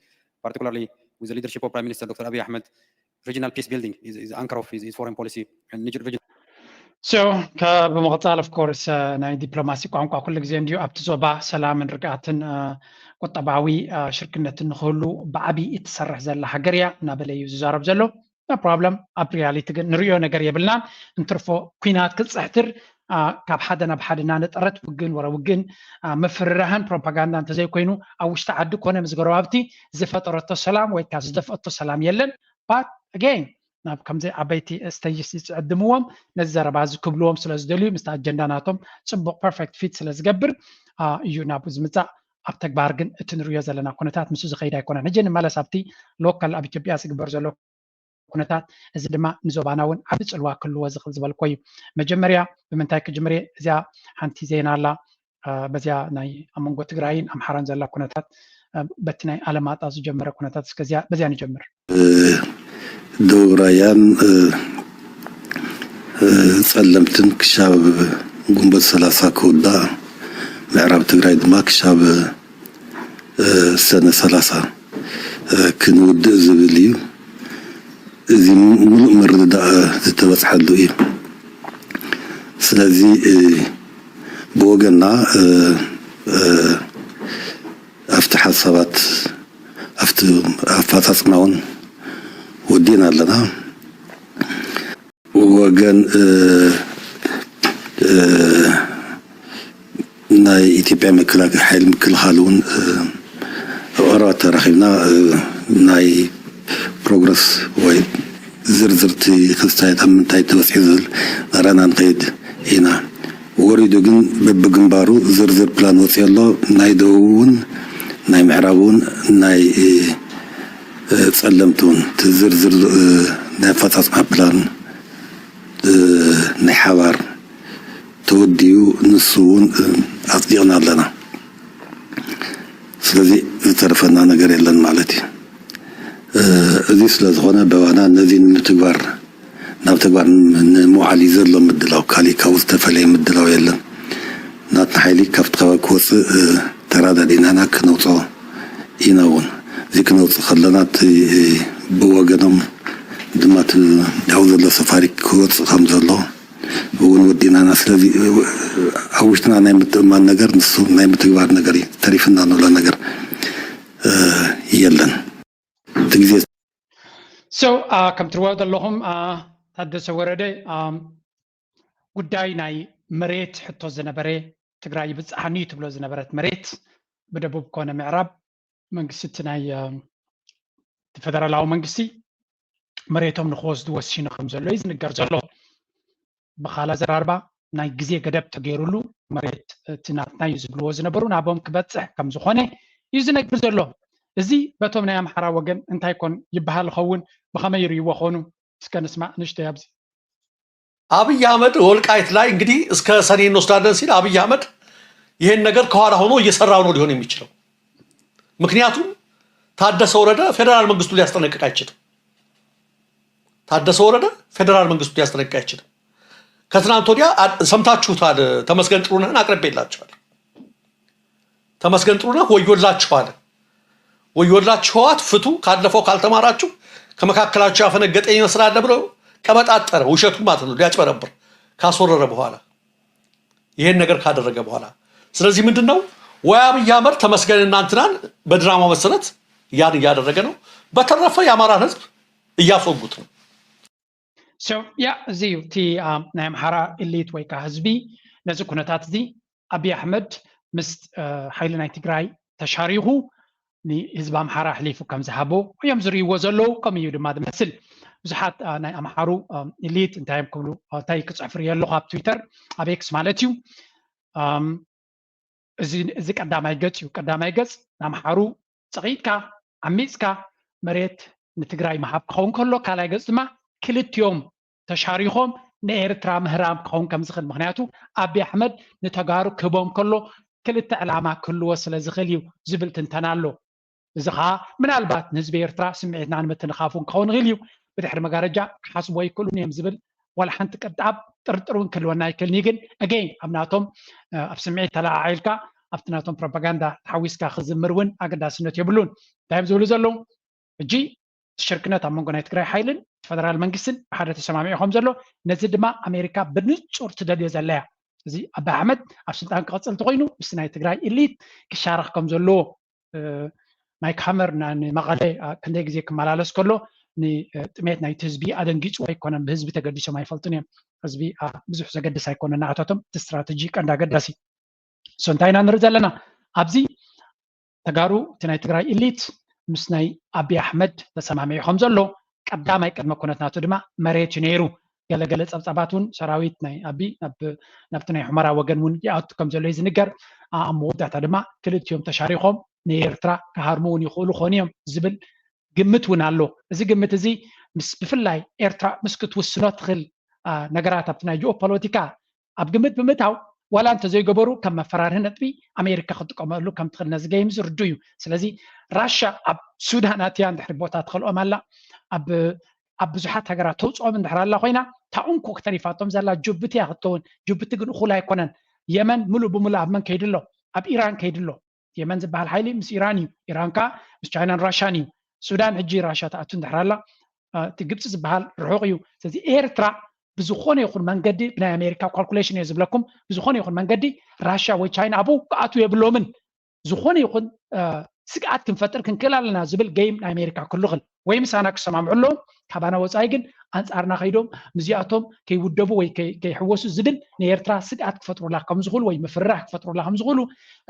Particularly with the leadership of Prime Minister Doctor Abiy Ahmed, regional peace building is, is the anchor of his, his foreign policy and regional So ብምቕፃል of course ናይ ዲፕሎማሲ ቋንቋ ኩሉ ግዜ እንድዩ ኣብቲ ዞባ ሰላምን ርግኣትን ቁጠባዊ ሽርክነትን ንክህሉ ብዓብይ እትሰርሕ ዘላ ሃገር እያ እናበለ እዩ ዝዛረብ ዘሎ። No problem። ኣብ reality ግን ንሪኦ ነገር የብልናን። እንትርፎ ኲናት ክፅሕትር ካብ ሓደ ናብ ሓደ እናነጠረት ውግን ወረ ውግን ምፍርራህን ፕሮፓጋንዳ እንተዘይኮይኑ ኣብ ውሽጢ ዓዲ ኮነ ምስ ጎረባብቲ ዝፈጠረቶ ሰላም ወይ ከዓ ዝደፍአቶ ሰላም የለን። But again ናብ ከምዚ ዓበይቲ stages ዝዕድምዎም ነዚ ዘረባ እዚ ክብልዎም ስለ ዝደልዩ ምስቲ ኣጀንዳ ናቶም ፅቡቕ perfect fit ስለ ዝገብር እዩ ናብኡ ዝምፃእ። ኣብ ተግባር ግን እቲ ንሪኦ ዘለና ኩነታት ምስ ዝኸይድ ኣይኮነን። ሕጂ ንመለስ ኣብቲ local ኣብ ኢትዮጵያ ዝግበር ዘሎ ኩነታት፣ እዚ ድማ ንዞባና እውን ዓቢ ፅልዋ ክህልዎ ዝኽእል ዝበልኮ እዩ። መጀመርያ ብምንታይ ክጅምር እየ? እዚኣ ሓንቲ ዜና ኣላ በዚኣ ናይ ኣብ መንጎ ትግራይን ኣምሓራን ዘላ ኩነታት በቲ ናይ ኣለማጣ ዝጀመረ ኩነታት እስከ በዚኣ ንጀምር። ደቡብ ራያን ፀለምትን ክሻብ ግንቦት ሰላሳ ክውዳእ፣ ምዕራብ ትግራይ ድማ ክሻብ ሰነ ሰላሳ ክንውድእ ዝብል እዩ። እዚ ምሉእ ምርድዳእ ዝተበፅሐሉ እዩ። ስለዚ ብወገንና ኣብቲ ሓሳባት ኣብቲ ኣፈፃፅማ እውን ወዲእና ኣለና። ወገን ናይ ኢትዮጵያ መከላከያ ሓይሊ ምክልኻል እውን ኣብ ቀረባ ተራኺብና ናይ ፕሮግረስ ወይ ዝርዝርቲ ክስታየት ኣብ ምንታይ ተበፂሑ ዝብል ናራና ንኸይድ ኢና። ወሪዱ ግን በብግንባሩ ዝርዝር ፕላን ወፂኡ ኣሎ። ናይ ደቡብ እውን ናይ ምዕራብ እውን ናይ ፀለምቲ እውን ዝርዝር ናይ ኣፈፃፅማ ፕላን ናይ ሓባር ተወዲኡ ንሱ እውን ኣፅዲቕና ኣለና። ስለዚ ዝተረፈና ነገር የለን ማለት እዩ። እዚ ስለ ዝኾነ በባና ነዚ ንምትግባር ናብ ተግባር ንምውዓል እዩ ዘሎ ምድላው። ካሊእ ካብኡ ዝተፈለየ ምድላው የለን። ናትና ሓይሊ ካብቲ ከባቢ ክወፅእ ተራዳዲእናና ክነውፅኦ ኢና እውን። እዚ ክነውፅእ ከለና እቲ ብወገኖም ድማ እቲ ኣብኡ ዘሎ ሰፋሪ ክወፅእ ከም ዘሎ እውን ወዲእናና። ስለዚ ኣብ ውሽጥና ናይ ምትእማን ነገር ንሱ ናይ ምትግባር ነገር እዩ። ተሪፍና ንብሎ ነገር የለን። እቲ ግዜ so ከም ትሪእዎ ዘለኹም ታደሰ ወረደ ጉዳይ ናይ መሬት ሕቶ ዝነበረ ትግራይ ይብፅሓኒ እዩ ትብሎ ዝነበረት መሬት ብደቡብ ኮነ ምዕራብ መንግስቲ እቲ ናይ እቲ ፈደራላዊ መንግስቲ መሬቶም ንክወስዱ ወሲኑ ከም ዘሎ እዩ ዝንገር ዘሎ። ብኻላ ዘራርባ ናይ ግዜ ገደብ ተገይሩሉ መሬት እቲ ናትና እዩ ዝብልዎ ዝነበሩ ናቦም ክበፅሕ ከም ዝኾነ እዩ ዝነግር ዘሎ። እዚ በቶም ናይ ኣምሓራ ወገን እንታይ ኮን ይበሃል ኸውን? ብኸመይ ይርእይዎ ኾኑ? እስከ ንስማዕ ንእሽተይ ኣብዚ። አብይ አህመድ ወልቃይት ላይ እንግዲህ እስከ ሰኔ እንወስዳለን ሲል አብይ አህመድ ይሄን ነገር ከኋላ ሆኖ እየሰራው ነው ሊሆን የሚችለው። ምክንያቱም ታደሰ ወረደ ፌዴራል መንግስቱ ሊያስጠነቅቅ አይችልም። ታደሰ ወረደ ፌዴራል መንግስቱ ሊያስጠነቅቅ አይችልም። ከትናንት ወዲያ ሰምታችሁታል። ተመስገን ጥሩነህን አቅርቤላችኋል። ተመስገን ጥሩነህ ወዮላችሁ አለ። ወዮላችሁ ህወሓት ፍቱ፣ ካለፈው ካልተማራችሁ ከመካከላችሁ ያፈነገጠ ይመስላል ብሎ ቀበጣጠረ። ውሸቱ ማለት ነው፣ ሊያጭበረብር ካስወረረ በኋላ ይሄን ነገር ካደረገ በኋላ ስለዚህ ምንድን ነው ወይ አብይ አህመድ ተመስገን እናንትናን በድራማ መሰረት ያን እያደረገ ነው። በተረፈ የአማራን ህዝብ እያስወጉት ነው። ያ እዚ እዩ እቲ ናይ ኣምሓራ ኢሊት ወይ ከዓ ህዝቢ ነዚ ኩነታት እዚ ኣብይ ኣሕመድ ምስ ሓይሊ ናይ ትግራይ ተሻሪኹ ንህዝቢ ኣምሓራ ኣሕሊፉ ከም ዝሃቦ እዮም ዝርእይዎ ዘለዉ። ከምኡ እዩ ድማ ዝመስል። ብዙሓት ናይ ኣምሓሩ ኢሊት እንታይ እዮም ክብሉ እንታይ ክፅሕፉ ርእየ ኣለኹ ኣብ ትዊተር ኣብ ኤክስ ማለት እዩ። እዚ ቀዳማይ ገፅ እዩ። ቀዳማይ ገፅ ንኣምሓሩ ፀቒጥካ ዓሚፅካ መሬት ንትግራይ ምሃብ ክኸውን ከሎ ካልኣይ ገፅ ድማ ክልቲኦም ተሻሪኾም ንኤርትራ ምህራም ክኸውን ከም ዝኽእል ምክንያቱ ኣብይ ኣሕመድ ንተጋሩ ክህቦም ከሎ ክልተ ዕላማ ክህልዎ ስለ ዝኽእል እዩ ዝብል ትንተና ኣሎ። እዚ ከዓ ምናልባት ንህዝቢ ኤርትራ ስምዒትና ንምትንኻፍ እውን ክኸውን ይኽእል እዩ። ብድሕሪ መጋረጃ ክሓስብዎ ኣይክእሉን እዮም ዝብል ዋላ ሓንቲ ቅጣብ ጥርጥር እውን ክህልወና ኣይክእልን እዩ። ግን again ኣብ ናቶም ኣብ ስምዒት ተለዓዒልካ ኣብቲ ናቶም ፕሮፓጋንዳ ተሓዊስካ ክዝምር እውን ኣገዳስነት የብሉን። እንታይ እዮም ዝብሉ ዘለዉ? ሕጂ ሽርክነት ኣብ መንጎ ናይ ትግራይ ሓይልን ፈደራል መንግስትን ብሓደ ተሰማሚዑ ከም ዘሎ፣ ነዚ ድማ ኣሜሪካ ብንጹር ትደልዮ ዘላ እያ። እዚ ኣቢ ኣሕመድ ኣብ ስልጣን ክቐጽል እንተኮይኑ ምስ ናይ ትግራይ ኢሊት ክሻረኽ ከም ዘለዎ ማይክ ሃመር ንመቐለ ክንደይ ግዜ ክመላለስ ከሎ ንጥሜት ናይቲ ህዝቢ ኣደንጊፅዎ ኣይኮነን። ብህዝቢ ተገዲሶም ኣይፈልጡን እዮም። ህዝቢ ብዙሕ ዘገድስ ኣይኮነን ንኣታቶም። እቲ ስትራተጂ ቀንዲ ኣገዳሲ። ሶ እንታይ ኢና ንርኢ ዘለና ኣብዚ? ተጋሩ እቲ ናይ ትግራይ ኢሊት ምስ ናይ ኣቢ ኣሕመድ ተሰማሚዑ ከም ዘሎ ቀዳማይ ቅድመ ኩነት ናቱ ድማ መሬት እዩ ነይሩ። ገለገለ ፀብፃባት እውን ሰራዊት ናይ ኣቢ ናብቲ ናይ ሑመራ ወገን እውን ይኣቱ ከም ዘሎ እዩ ዝንገር። ኣብ መወዳእታ ድማ ክልቲኦም ተሻሪኾም ንኤርትራ ክሃርሙ እውን ይኽእሉ ኾኑ እዮም ዝብል ግምት እውን ኣሎ። እዚ ግምት እዚ ምስ ብፍላይ ኤርትራ ምስ ክትውስኖ ትኽእል ነገራት ኣብቲ ናይ ጂኦፖለቲካ ኣብ ግምት ብምእታው ዋላ እንተዘይገበሩ ከም መፈራርሂ ነጥቢ ኣሜሪካ ክትጥቀመሉ ከም ትኽእል ነዚ ገይም ዝርዱ እዩ። ስለዚ ራሻ ኣብ ሱዳን ኣትያ እንድሕሪ ቦታ ትኸልኦም ኣላ ኣብ ኣብ ብዙሓት ሃገራት ተውፅኦም እንድሕር ኣላ ኮይና እታ እንኮ ክተሪፋቶም ዘላ ጅቡቲ እያ ክትከውን። ጅቡቲ ግን እኹል ኣይኮነን። የመን ምሉእ ብምሉእ ኣብ መን ከይዱ ኣሎ? ኣብ ኢራን ከይዱ ኣሎ። የመን ዝበሃል ሓይሊ ምስ ኢራን እዩ። ኢራን ከዓ ምስ ቻይናን ራሻን እዩ። ሱዳን ሕጂ ራሻ ትኣቱ እንድሕር ኣላ እቲ ግብፂ ዝበሃል ርሑቕ እዩ። ስለዚ ኤርትራ ብዝኾነ ይኹን መንገዲ ብናይ ኣሜሪካ ካልኩሌሽን እየ ዝብለኩም ብዝኾነ ይኹን መንገዲ ራሻ ወይ ቻይና ኣብኡ ክኣትዉ የብሎምን። ዝኾነ ይኹን ስግኣት ክንፈጥር ክንክእል ኣለና ዝብል ገይም ናይ ኣሜሪካ ክልኽል ወይ ምሳና ክሰማምዑ ኣለዎም። ካባና ወፃኢ ግን ኣንፃርና ከይዶም ምስዚኣቶም ከይውደቡ ወይ ከይሕወሱ ዝብል ንኤርትራ ስግኣት ክፈጥሩላ ከም ዝኽእሉ ወይ ምፍርራሕ ክፈጥሩላ ከም ዝኽእሉ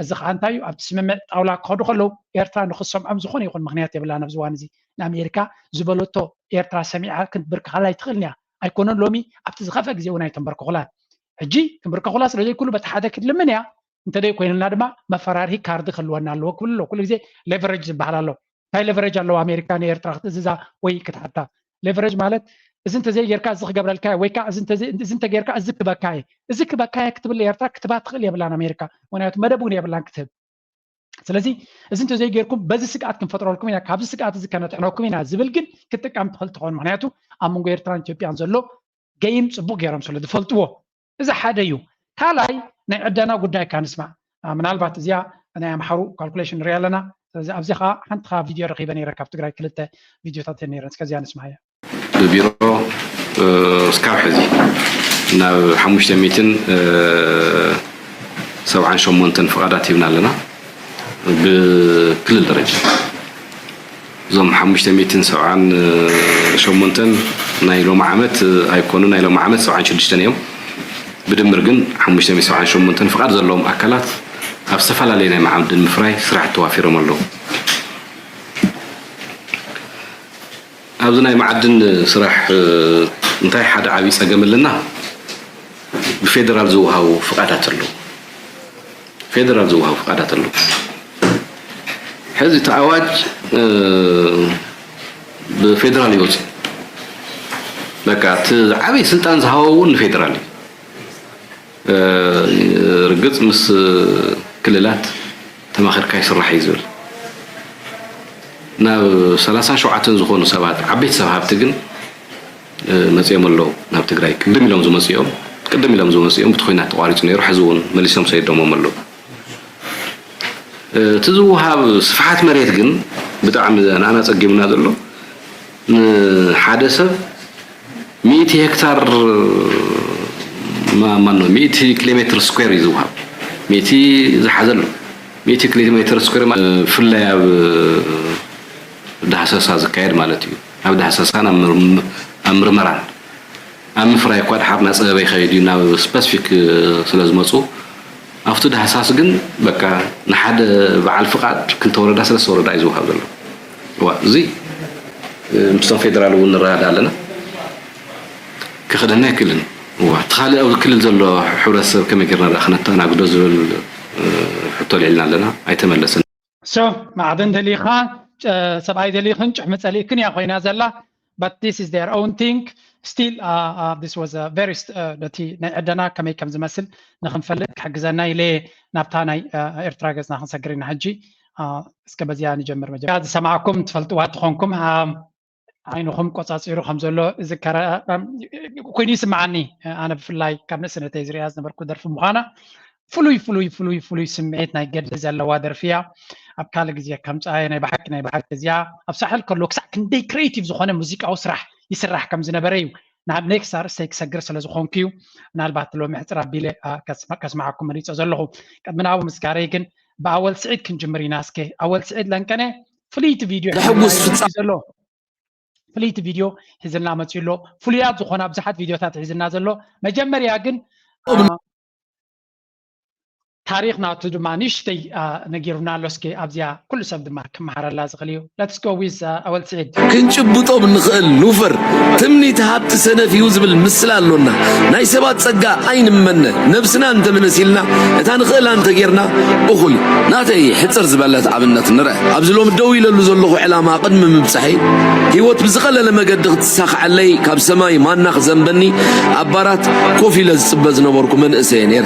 እዚ ከዓ እንታይ እዩ ኣብቲ ስምምዕ ጣውላ ክኸዱ ከለዉ ኤርትራ ንክሰምዖም ዝኾነ ይኹን ምክንያት የብላን። ኣብዚ እዋን እዚ ንኣሜሪካ ዝበለቶ ኤርትራ ሰሚዓ ክንብርከኻላ ኣይትኽእልን እያ። ኣይኮነን ሎሚ ኣብቲ ዝኸፍአ ግዜ እውን ኣይተንበርከኹላን። ሕጂ ክንብርከኹላ ስለዘይክእሉ በቲ ሓደ ክትልምን እያ እንተደይ ኮይንና ድማ መፈራርሂ ካርዲ ክህልወና ኣለዎ ክብል ኣሎ። ኩሉ ግዜ ሌቨሬጅ ዝበሃል ኣሎ። እንታይ ሌቨሬጅ ኣለዎ ኣሜሪካ ንኤርትራ ክትእዝዛ ወይ ክትሓታ? ሌቨሬጅ ማለት እዚ እንተዘይጌርካ እዚ ክገብረልካ ወይ ከዓ እዚ እንተጌርካ እዚ ክበካ እየ፣ እዚ ክበካ እየ ክትብል ኤርትራ ክትባ ትኽእል የብላን ኣሜሪካ። ምክንያቱ መደብ እውን የብላን ክትህብ። ስለዚ እዚ እንተዘይጌርኩም በዚ ስግኣት ክንፈጥረልኩም ኢና፣ ካብዚ ስግኣት እዚ ከነድሕነኩም ኢና ዝብል ግን ክትጥቀም ትኽእል ትኸውን። ምክንያቱ ኣብ መንጎ ኤርትራን ኢትዮጵያን ዘሎ ገይም ፅቡቅ ገይሮም ስለ ዝፈልጥዎ እዚ ሓደ እዩ። ካልኣይ ናይ ዕደና ጉዳይ ካ ንስማዕ። ምናልባት እዚኣ ናይ ኣምሓሩ ካልኩሌሽን ንሪኣ ኣለና። ስለዚ ኣብዚ ከዓ ሓንቲ ከዓ ቪድዮ ረኪበ ነይረ ካብ ትግራይ ክልተ ቪድዮታት ነይረን። እስከዚኣ ንስማዕ እያ። ብቢሮ እስካብ ሕዚ ናብ ሓሙሽተ ሚእትን ሰብዓን ሸሞንተን ፍቓዳት ሂብና ኣለና። ብክልል ደረጃ እዞም ሓሙሽተ ሚእትን ሰብዓን ሸሞንተን ናይ ሎሚ ዓመት ኣይኮኑ፣ ናይ ሎሚ ዓመት ሰብዓን ሽዱሽተን እዮም። ብድምር ግን ሓሙሽተ ሚእትን ሰብዓን ሸሞንተን ፍቓድ ዘለዎም ኣካላት ኣብ ዝተፈላለየ ናይ መዓድን ምፍራይ ስራሕ ተዋፊሮም ኣለዉ። ኣብዚ ናይ መዓድን ስራሕ እንታይ ሓደ ዓብዪ ፀገም ኣለና? ብፌደራል ዝወሃቡ ፍቓዳት ኣለዉ። ፌደራል ዝወሃቡ ፍቓዳት ኣለዉ። ሕዚ እቲ ኣዋጅ ብፌደራል ይወፅእ። በቃ እቲ ዓብዪ ስልጣን ዝሃቦ እውን ንፌደራል እዩ። ርግፅ ምስ ክልላት ተማኺርካ ይስራሕ እዩ ዝብል። ናብ ሰላሳን ሸውዓተን ዝኾኑ ሰባት ዓበይቲ ሰብ ሃብቲ ግን መፂኦም ኣለዉ ናብ ትግራይ። ቅድም ኢሎም ዝመፅኦም ቅድም ኢሎም ዝመፅኦም እቲ ኮይናት ተቋሪፁ ነይሩ። ሕዚ እውን መሊሶም ሰይዶሞም ኣለዉ። እቲ ዝውሃብ ስፍሓት መሬት ግን ብጣዕሚ ንኣና ፀጊምና ዘሎ ንሓደ ሰብ ሚእቲ ሄክታር ማኖ ሚእቲ ኪሎ ሜትር ስኩዌር እዩ ዝውሃብ። ሚእቲ ዝሓዘ ኣሎ። ሚእቲ ኪሎ ሜትር ስኩዌር ብፍላይ ኣብ ዳህሰሳ ዝካየድ ማለት እዩ። ኣብ ዳህሰሳን ኣብ ምርመራን ኣብ ምፍራይ እኳ ድሓር እናፀበበ ይኸይድ እዩ ናብ ስፐሲፊክ ስለ ዝመፁ ኣብቲ ዳህሳስ ግን በቃ ንሓደ በዓል ፍቓድ ክልተ ወረዳ ሰለስተ ወረዳ እዩ ዝወሃብ ዘሎ። እዋ እዚ ምስቶም ፌደራል እውን ንረዳዳ ኣለና። ክኸደና ኣይክእልን። እዋ እቲ ካልእ ኣብዚ ክልል ዘሎ ሕብረተሰብ ከመይ ጌርና ደኣ ክነተኣናግዶ ዝብል ሕቶ ኣልዒልና ኣለና። ኣይተመለሰን። So ማዕድን ደሊኻ ሰብኣይ ደሊኽን ጭሕሚ ጸሊእክን እያ ኮይና ዘላ። But this is their own thing. Still this was a very ነቲ ናይ ዕደና ከመይ ከም ዝመስል ንክንፈልጥ ክሕግዘና ኢለ ናብታ ናይ ኤርትራ ገጽና ክንሰግር ኢና። ሕጂ እስከ በዚኣ ንጀምር። መጀመርያ ዝሰማዕኩም ትፈልጥዋ ትኾንኩም ዓይንኹም ቆጻጺሩ ከም ዘሎ ኮይኑ ይስምዓኒ። ኣነ ብፍላይ ካብ ንእስነተይ ዝሪኣ ዝነበርኩ ደርፊ ምዃና ፍሉይ ፍሉይ ፍሉይ ፍሉይ ስምዒት ናይ ገድሊ ዘለዋ ደርፊ እያ። ኣብ ካልእ ግዜ ከምፅኣ ናይ ብሓቂ ናይ ብሓቂ እዚኣ ኣብ ሳሕል ከሎ ክሳዕ ክንደይ ክሬቲቭ ዝኾነ ሙዚቃዊ ስራሕ ይስራሕ ከም ዝነበረ እዩ። ናብ ኔክስት ኣርእስተይ ክሰግር ስለ ዝኾንኩ እዩ ምናልባት ሎሚ ሕፅር ኣቢለ ከስማዓኩም መሪፀ ዘለኹ። ቅድሚ ናብኡ ምስጋረይ ግን ብኣወል ስዒድ ክንጅምር ኢና። እስከ ኣወል ስዒድ ለንቀነ ፍልይቲ ቪድዮ ዘሐጉስ ፍፃ ዘሎ ፍልይቲ ቪድዮ ሒዝልና መፅኡ ኣሎ። ፍሉያት ዝኾና ብዙሓት ቪድዮታት ሒዝና ዘሎ። መጀመርያ ግን ታሪኽ ናቱ ድማ ንእሽተይ ነጊሩና ኣሎ። እስኪ ኣብዚኣ ኩሉ ሰብ ድማ ክመሃረላ ዝኽእል እዩ። Let's go with ኣወል ስዒድ። ክንጭብጦ ብንኽእል ኑፈር ትምኒት ሃብቲ ሰነፍ እዩ ዝብል ምስላ ኣሎና። ናይ ሰባት ጸጋ ኣይንመነ። ነብስና እንተመለሲልና እታ ንኽእላ እንተጌርና እኹል እዩ። ናተይ ሕጽር ዝበለት ኣብነት ንርአ። ኣብዚ ሎሚ ደው ኢለሉ ዘለኹ ዕላማ ቅድሚ ምብጻሐይ ህይወት ብዝቐለለ መገዲ ክትሳኽዓለይ ካብ ሰማይ ማና ክዘንበኒ ኣብ ባራት ኮፍ ኢለ ዝጽበ ዝነበርኩ መንእሰየ ነይረ።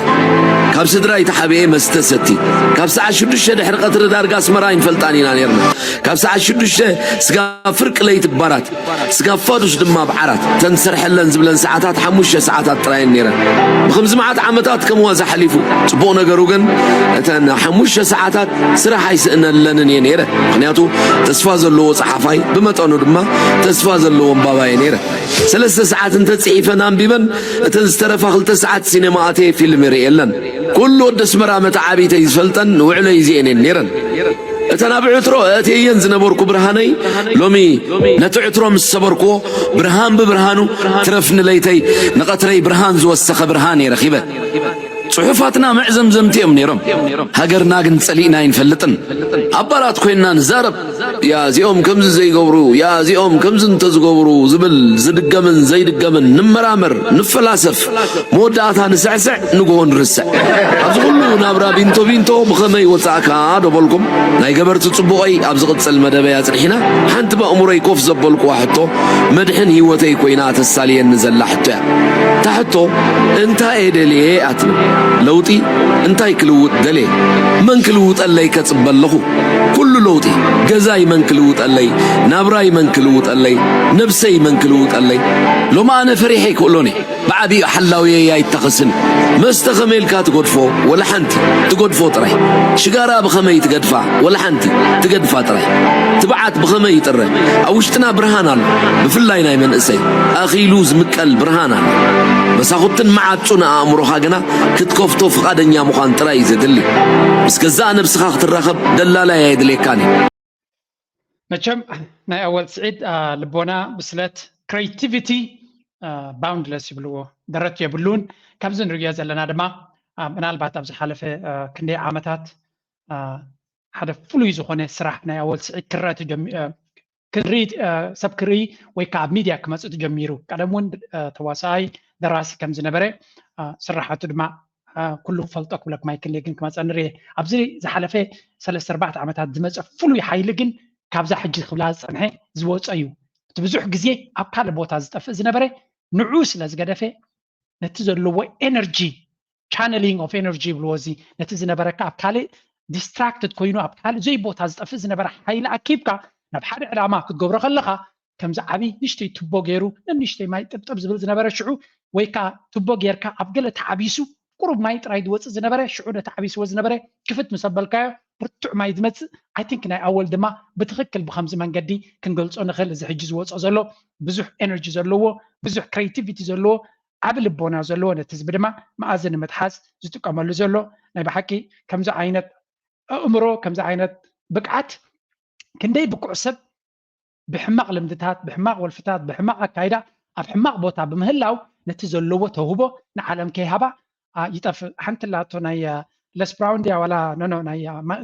ካብ ስድራይ ተሓቢኤ መስተ ሰቲ ካብ ሰዓት ሽዱሽተ ድሕሪ ቀትሪ ዳርጋ ኣስመራ ኣይንፈልጣን ኢና ነይርና። ካብ ሰዓት ሽዱሽተ ስጋብ ፍርቂ ለይቲ ባራት ስጋብ ፋዱሽ ድማ ብዓራት ተንሰርሐለን ዝብለን ሰዓታት ሓሙሽተ ሰዓታት ጥራየን ነይረን። ብከምዚ መዓት ዓመታት ከም ዋዛ ሓሊፉ። ጽቡቕ ነገሩ ግን እተን ሓሙሽተ ሰዓታት ስራሕ ኣይስእነለንን እየ ነይረ። ምክንያቱ ተስፋ ዘለዎ ጸሓፋይ ብመጠኑ ድማ ተስፋ ዘለዎ ኣንባባየ ነይረ። ሰለስተ ሰዓት እንተጽሒፈን ኣንቢበን እተን ዝተረፋ ክልተ ሰዓት ሲኔማ ኣትየ ፊልም ይርእየለን። ኩሉ ወዲ ኣስመራ መተዓቢተይ ዝፈልጠን ንውዕለይ እዚኤን እየን ነይረን። እተን ኣብ ዕትሮ ኣእትየየን ዝነበርኩ ብርሃነይ ሎሚ ነቲ ዕትሮ ምስ ሰበርክዎ ብርሃን ብብርሃኑ ትረፍኒ ለይተይ ንቐትረይ ብርሃን ዝወሰኸ ብርሃን እየ ረኺበ። ጽሑፋትና መዕዘምዘምቲ እዮም ነይሮም። ሃገርና ግን ጸሊእና ኣይንፈልጥን። ኣብ ባራት ኮይንና ንዛረብ። ያ እዚኦም ከምዚ ዘይገብሩ፣ ያ እዚኦም ከምዚ እንተዝገብሩ ዝብል ዝድገምን ዘይድገምን ንመራመር፣ ንፈላሰፍ፣ መወዳእታ ንስዕስዕ ንግሆ ንርስዕ። ኣብዚ ኩሉ ናብራ ቢንቶ ቢንቶ ብኸመይ ወጻእካ ዶ በልኩም? ናይ ገበርቲ ጽቡቐይ ኣብ ዝቕጽል መደበይ ኣጽኒሕና ሓንቲ ብኣእምሮይ ኮፍ ዘበልኩዋ ሕቶ መድሕን ህይወተይ ኮይና ተሳልየኒ ዘላ ሕቶ እያ። እታ ሕቶ እንታይ እየ ደልየ እያ ትብል። ለውጢ እንታይ ክልውጥ ደልየ? መን ክልውጠለይ ከጽበ ኣለኹ? ኩሉ ለውጢ ገዛይ መን ክልውጠለይ? ናብራይ መን ክልውጠለይ? ነብሰይ መን ክልውጠለይ? ሎሚ ኣነ ፈሪሐ ኣይክእሎን እየ። ብዓቢኡ ሓላውየይ ኣይተኸስን። መስተ ከመይ ኢልካ ትገድፎ? ወላ ሓንቲ። ትገድፎ ጥራይ። ሽጋራ ብኸመይ ትገድፋ? ወላ ሓንቲ። ትገድፋ ጥራይ። ትብዓት ብኸመይ ይጥረ? ኣብ ውሽጥና ብርሃን ኣሎ። ብፍላይ ናይ መንእሰይ ኣኺሉ ዝምቀል ብርሃን ኣሎ። መሳኹትን መዓጹን ኣእምሮኻ ግና ክትከፍቶ ፍቓደኛ ምዃን ጥራይ እዩ ዘድሊ። ምስ ገዛእ ነብስኻ ክትራኸብ ደላላይ ኣየድልየካን እዩ። መቸም ናይ ኣወል ስዒድ ልቦና፣ ብስለት፣ ክሬቲቪቲ ባውንድለስ ይብልዎ፣ ደረት የብሉን። ካብዚ ንርእዮ ዘለና ድማ ምናልባት ኣብ ዝሓለፈ ክንደይ ዓመታት ሓደ ፍሉይ ዝኾነ ስራሕ ናይ ኣወል ስዒድ ክረአ ክንርኢ፣ ሰብ ክርኢ ወይ ከዓ ኣብ ሚድያ ክመፅእ ተጀሚሩ። ቀደም እውን ተዋሳኣይ ደራሲ ከም ዝነበረ ስራሓቱ ድማ ኩሉ ክፈልጦ ክብለኩም ኣይክእል፣ ግን ክመፀ ንርኤ። ኣብዚ ዝሓለፈ ሰለስተ ኣርባዕተ ዓመታት ዝመፀ ፍሉይ ሓይሊ ግን ካብዛ ሕጂ ክብላ ዝፀንሐ ዝወፀ እዩ። እቲ ብዙሕ ግዜ ኣብ ካልእ ቦታ ዝጠፍእ ዝነበረ ንዑ ስለ ዝገደፈ ነቲ ዘለዎ ኤነርጂ፣ ቻነሊንግ ኦፍ ኤነርጂ ይብልዎ፣ እዚ ነቲ ዝነበረካ ኣብ ካልእ ዲስትራክትድ ኮይኑ ኣብ ካልእ ዘይ ቦታ ዝጠፍእ ዝነበረ ሓይሊ ኣኪብካ ናብ ሓደ ዕላማ ክትገብሮ ከለኻ ከምዚ ዓብይ ንእሽተይ ቱቦ ገይሩ ንእሽተይ ማይ ጥብጥብ ዝብል ዝነበረ ሽዑ ወይ ከዓ ቱቦ ጌርካ ኣብ ገለ ተዓቢሱ ቁሩብ ማይ ጥራይ ዝወፅእ ዝነበረ ሽዑ ነቲ ዓቢስዎ ዝነበረ ክፍት ምስ ኣበልካዮ ብርቱዕ ማይ ዝመፅእ ኣይ ቲንክ ናይ ኣወል ድማ ብትኽክል ብከምዚ መንገዲ ክንገልፆ ንኽእል። እዚ ሕጂ ዝወፆ ዘሎ ብዙሕ ኤነርጂ ዘለዎ ብዙሕ ክሬቲቪቲ ዘለዎ ዓቢ ልቦና ዘለዎ ነቲ ህዝቢ ድማ መኣዚ ንምትሓዝ ዝጥቀመሉ ዘሎ ናይ ብሓቂ ከምዚ ዓይነት ኣእምሮ ከምዚ ዓይነት ብቅዓት ክንደይ ብቁዕ ሰብ ብሕማቕ ልምድታት ብሕማቕ ወልፍታት ብሕማቕ ኣካይዳ ኣብ ሕማቕ ቦታ ብምህላው ነቲ ዘለዎ ተውህቦ ንዓለም ከይሃባ ይጠፍእ። ሓንቲ ላቶ ናይ ለስ ብራውን ድያ ዋላ ኖኖ ናይ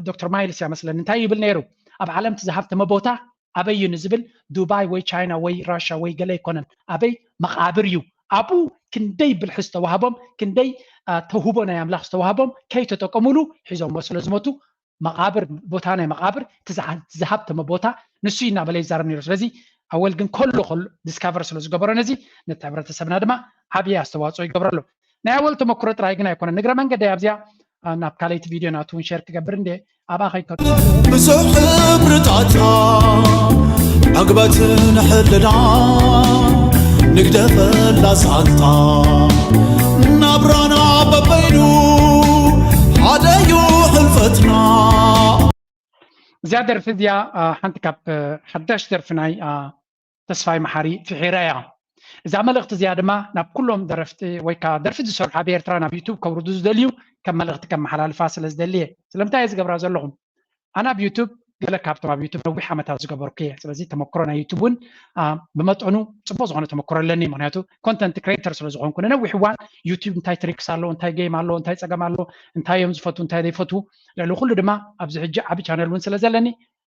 ዶክተር ማይልስ እያ መስለኒ እንታይ ይብል ነይሩ፣ ኣብ ዓለም እቲ ዝሃብተመ ቦታ ኣበይ እዩ ንዝብል ዱባይ ወይ ቻይና ወይ ራሻ ወይ ገለ ኣይኮነን፣ ኣበይ መቓብር እዩ። ኣብኡ ክንደይ ብልሒ ዝተዋህቦም ክንደይ ተውህቦ ናይ ኣምላኽ ዝተዋህቦም ከይተጠቀሙሉ ሒዞሞ ስለ ዝሞቱ መቓብር ቦታ ናይ መቓብር እቲ ዝሃብተመ ቦታ ንሱ እዩ እናበለ ይዛረብ ነይሩ። ስለዚ ኣወል ግን ከሎ ከሎ ዲስካቨር ስለ ዝገበሮ ነዚ ነቲ ሕብረተሰብና ድማ ዓብዪ ኣስተዋፅኦ ይገብረሉ። ናይ ኣወል ተመክሮ ጥራይ ግን ኣይኮነን። ንግረ መንገደይ ኣብዚኣ ናብ ካልኣይቲ ቪድዮ ናቱ እውን ሸር ክገብር እንደ ኣብኣ ከይከዱ ብዙሕ ሕብርታታ ዕግበትን ሕልና ንግደፈላ ዛንታ ናብራና በበይኑ ሓደዩ ሕልፈትና። እዚኣ ደርፊ እዚኣ ሓንቲ ካብ ሓዳሽ ደርፊ ናይ ተስፋይ መሓሪ ፍሒረ እያ። እዛ መልእኽቲ እዚኣ ድማ ናብ ኩሎም ደረፍቲ ወይ ከዓ ደርፊ ዝሰርሑ ኣብ ኤርትራ ናብ ዩቱብ ከውርዱ ዝደልዩ ከም መልእኽቲ ከመሓላልፋ ስለ ዝደልየ። ስለምንታይ እየ ዝገብራ ዘለኹም? ኣነ ኣብ ዩቱብ ገለ ካብቶም ኣብ ዩቱብ ነዊሕ ዓመታት ዝገበርኩ እየ። ስለዚ ተመክሮ ናይ ዩቱብ እውን ብመጠኑ ፅቡቅ ዝኾነ ተመክሮ ኣለኒ። ምክንያቱ ኮንተንት ክሬተር ስለ ዝኾንኩ ንነዊሕ እዋን ዩቱብ እንታይ ትሪክስ ኣለዎ፣ እንታይ ጌም ኣለዎ፣ እንታይ ፀገም ኣለዎ፣ እንታይ እዮም ዝፈትዉ፣ እንታይ ዘይፈትዉ፣ ልዕሊ ኩሉ ድማ ኣብዚ ሕጂ ዓቢ ቻነል እውን ስለ ዘለኒ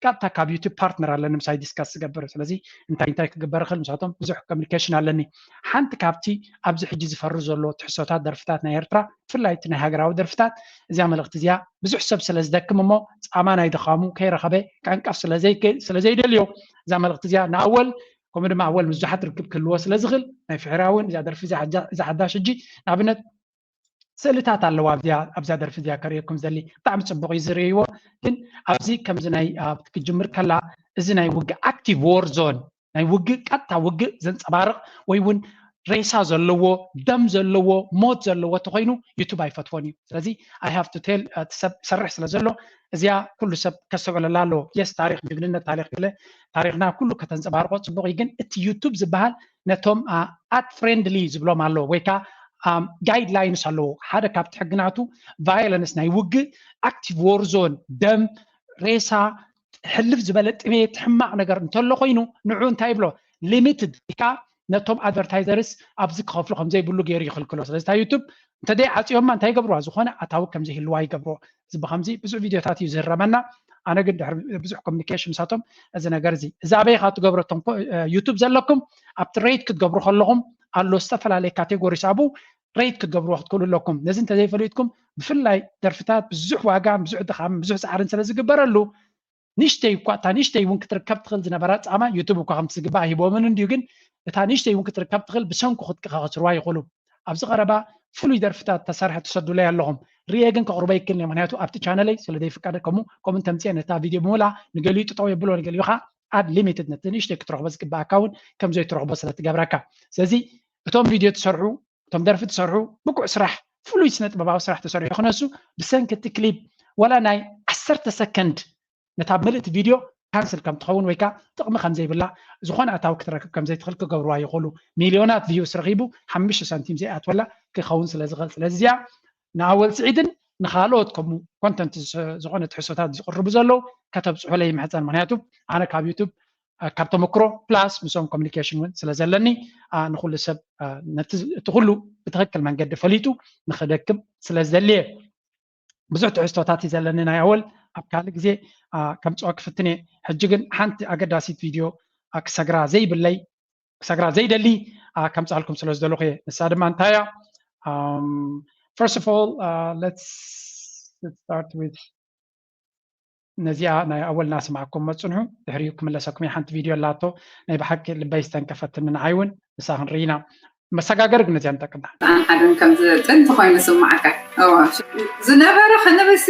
ቀጥታ ካብ ዩቱብ ፓርትነር ኣለኒ ምሳይ ዲስካስ ዝገብር። ስለዚ እንታይ እንታይ ክግበር ይኽእል ምሳቶም ብዙሕ ኮሚኒኬሽን ኣለኒ። ሓንቲ ካብቲ ኣብዚ ሕጂ ዝፈሪ ዘሎ ትሕሶታት ደርፍታት ናይ ኤርትራ ብፍላይ እቲ ናይ ሃገራዊ ደርፍታት እዚኣ መልእኽቲ እዚኣ ብዙሕ ሰብ ስለ ዝደክም እሞ ጻማ ናይ ድኻሙ ከይረኸበ ቀንቀፍ ስለ ዘይደልዮ እዛ መልእኽቲ እዚኣ ንኣወል ከምኡ ድማ ኣወል ምስ ብዙሓት ርክብ ክህልዎ ስለ ዝኽእል ናይ ፍሕራ እውን እዛ ደርፊ እዛ ሓዳሽ ሕጂ ንኣብነት ስእልታት ኣለዋ ኣብዛ ደርፊ እዚኣ ከርእየኩም ዘሊ ብጣዕሚ ፅቡቅ እዩ ዝርእይዎ። ግን ኣብዚ ከምዚ ናይ ክጅምር ከላ እዚ ናይ ውግእ ኣክቲቭ ዎር ዞን ናይ ውግእ ቀጥታ ውግእ ዘንፀባርቕ ወይ እውን ሬሳ ዘለዎ ደም ዘለዎ ሞት ዘለዎ ተኮይኑ ዩቱብ ኣይፈትዎን እዩ። ስለዚ I have to tell እቲ ሰብ ይሰርሕ ስለ ዘሎ እዚኣ ኩሉ ሰብ ከስተውዕለላ ኣለዎ። የስ ታሪክ ጅግንነት ታሪክ ገለ ታሪክና ኩሉ ከተንፀባርቆ ፅቡቅ እዩ። ግን እቲ ዩቱብ ዝበሃል ነቶም ኣት ፍሬንድሊ ዝብሎም ኣለዎ ወይ ከዓ ጋይድላይንስ ኣለዎ። ሓደ ካብቲ ሕግናቱ ቫዮለንስ ናይ ውግእ ኣክቲቭ ዎር ዞን ደም ሬሳ ሕልፍ ዝበለ ጥሜት ሕማቕ ነገር እንተሎ ኮይኑ ንዑ እንታይ ይብሎ ሊሚትድ ኢካ ነቶም ኣድቨርታይዘርስ ኣብዚ ክኸፍሉ ከምዘይብሉ ገይሩ ይኽልክሎ። ስለዚ እታ ዩቱብ እንተደይ ዓፅዮማ እንታይ ይገብርዋ? ዝኾነ ኣታዊ ከምዘይህልዋ ይገብርዎ። እዚ ብከምዚ ብዙሕ ቪድዮታት እዩ ዝህረመና። ኣነ ግን ድሕሪ ብዙሕ ኮሚኒኬሽን ምሳቶም እዚ ነገር እዚ እዚ ኣበይ ኢኻ ትገብሮ? እቶም ዩቱብ ዘለኩም ኣብቲ ሬት ክትገብሩ ከለኹም ኣሎ ዝተፈላለየ ካቴጎሪስ ኣብኡ ሬት ክትገብርዎ ክትክእሉ ኣለኩም። ነዚ እንተዘይፈሊጥኩም ብፍላይ ደርፍታት ብዙሕ ዋጋን ብዙሕ ድኻምን ብዙሕ ፃዕርን ስለ ዝግበረሉ ንእሽተይ እኳ እታ ንእሽተይ እውን ክትርከብ ትኽእል ዝነበራ ፃማ ዩቱብ እኳ ከምቲ ዝግባእ ሂቦምን እንድዩ ግን እታ ንእሽተይ እውን ክትርከብ ትኽእል ብሰንኩ ክትከኻስርዋ ይኽእሉ። ኣብዚ ቀረባ ፍሉይ ደርፍታት ተሰርሐ ትሰዱለይ ኣለኹም ርየ ግን ከቕርቦ ይክእል ምክንያቱ ኣብቲ ቻነለይ ስለ ዘይፍቀደ ከምኡ ከምኡ እንተምፅአ ነታ ቪድዮ ብምላ ንገሊኡ ጥጠው የብሎ ንገሊኡ ከዓ ኣድ ሊሚትድ ነቲ ንእሽተይ ክትረኽቦ ዝግባኣካ እውን ከም ዘይትረኽቦ ስለ ትገብረካ። ስለዚ እቶም ቪድዮ ትሰርሑ እቶም ደርፊ ትሰርሑ ብቁዕ ስራሕ ፍሉይ ስነ ጥበባዊ ስራሕ ተሰሪሑ ክነሱ ብሰንኪ እቲ ክሊፕ ወላ ናይ ዓሰርተ ሰከንድ ነታ ምልእቲ ቪድዮ ካንስል ከም ትኸውን ወይ ከዓ ጥቕሚ ከም ዘይብላ ዝኾነ ኣታዊ ክትረክብ ከም ዘይትኽእል ክገብርዋ ይኽእሉ። ሚልዮናት ቪውስ ረኺቡ ሓሙሽተ ሳንቲም ዘይኣትወላ ክኸውን ስለ ዝኽእል ስለዚ እዚኣ ንኣወል ስዒድን ንኻልኦት ከምኡ ኮንተንት ዝኾነ ትሕሶታት ዝቕርቡ ዘለዉ ከተብፅሑለይ ይምሕፀን። ምክንያቱ ኣነ ካብ ዩቱብ ካብ ተመክሮ ፕላስ ምስኦም ኮሚኒኬሽን እውን ስለ ዘለኒ ንኩሉ ሰብ እቲ ኩሉ ብትክክል መንገዲ ፈሊጡ ንክደክም ስለ ዝደልየ ብዙሕ ትሕዝቶታት እዩ ዘለኒ ናይ ኣወል ኣብ ካልእ ግዜ ከምፅኦ ክፍትን እየ። ሕጂ ግን ሓንቲ ኣገዳሲት ቪድዮ ክሰግራ ዘይብለይ ክሰግራ ዘይደሊ ከምፅኣልኩም ስለ ዝደለኹ እየ። ንሳ ድማ እንታይ እያ? First of all, let's start with ነዚኣ ናይ ኣወልና ስማዕኩም መፅንሑ ድሕሪኡ ክምለሰኩም እየ። ሓንቲ ቪድዮ ኣላቶ ናይ ብሓቂ ልበይ ዝተንከፈትኒ ንዓይ እውን ንሳ ክንርኢ ኢና። መሰጋገሪ ግን ነዚኣ ንጠቅምና። ሓደን ከምዚ ጥንቲ ኮይኑ ስማዓካ ዝነበረ ክንብሲ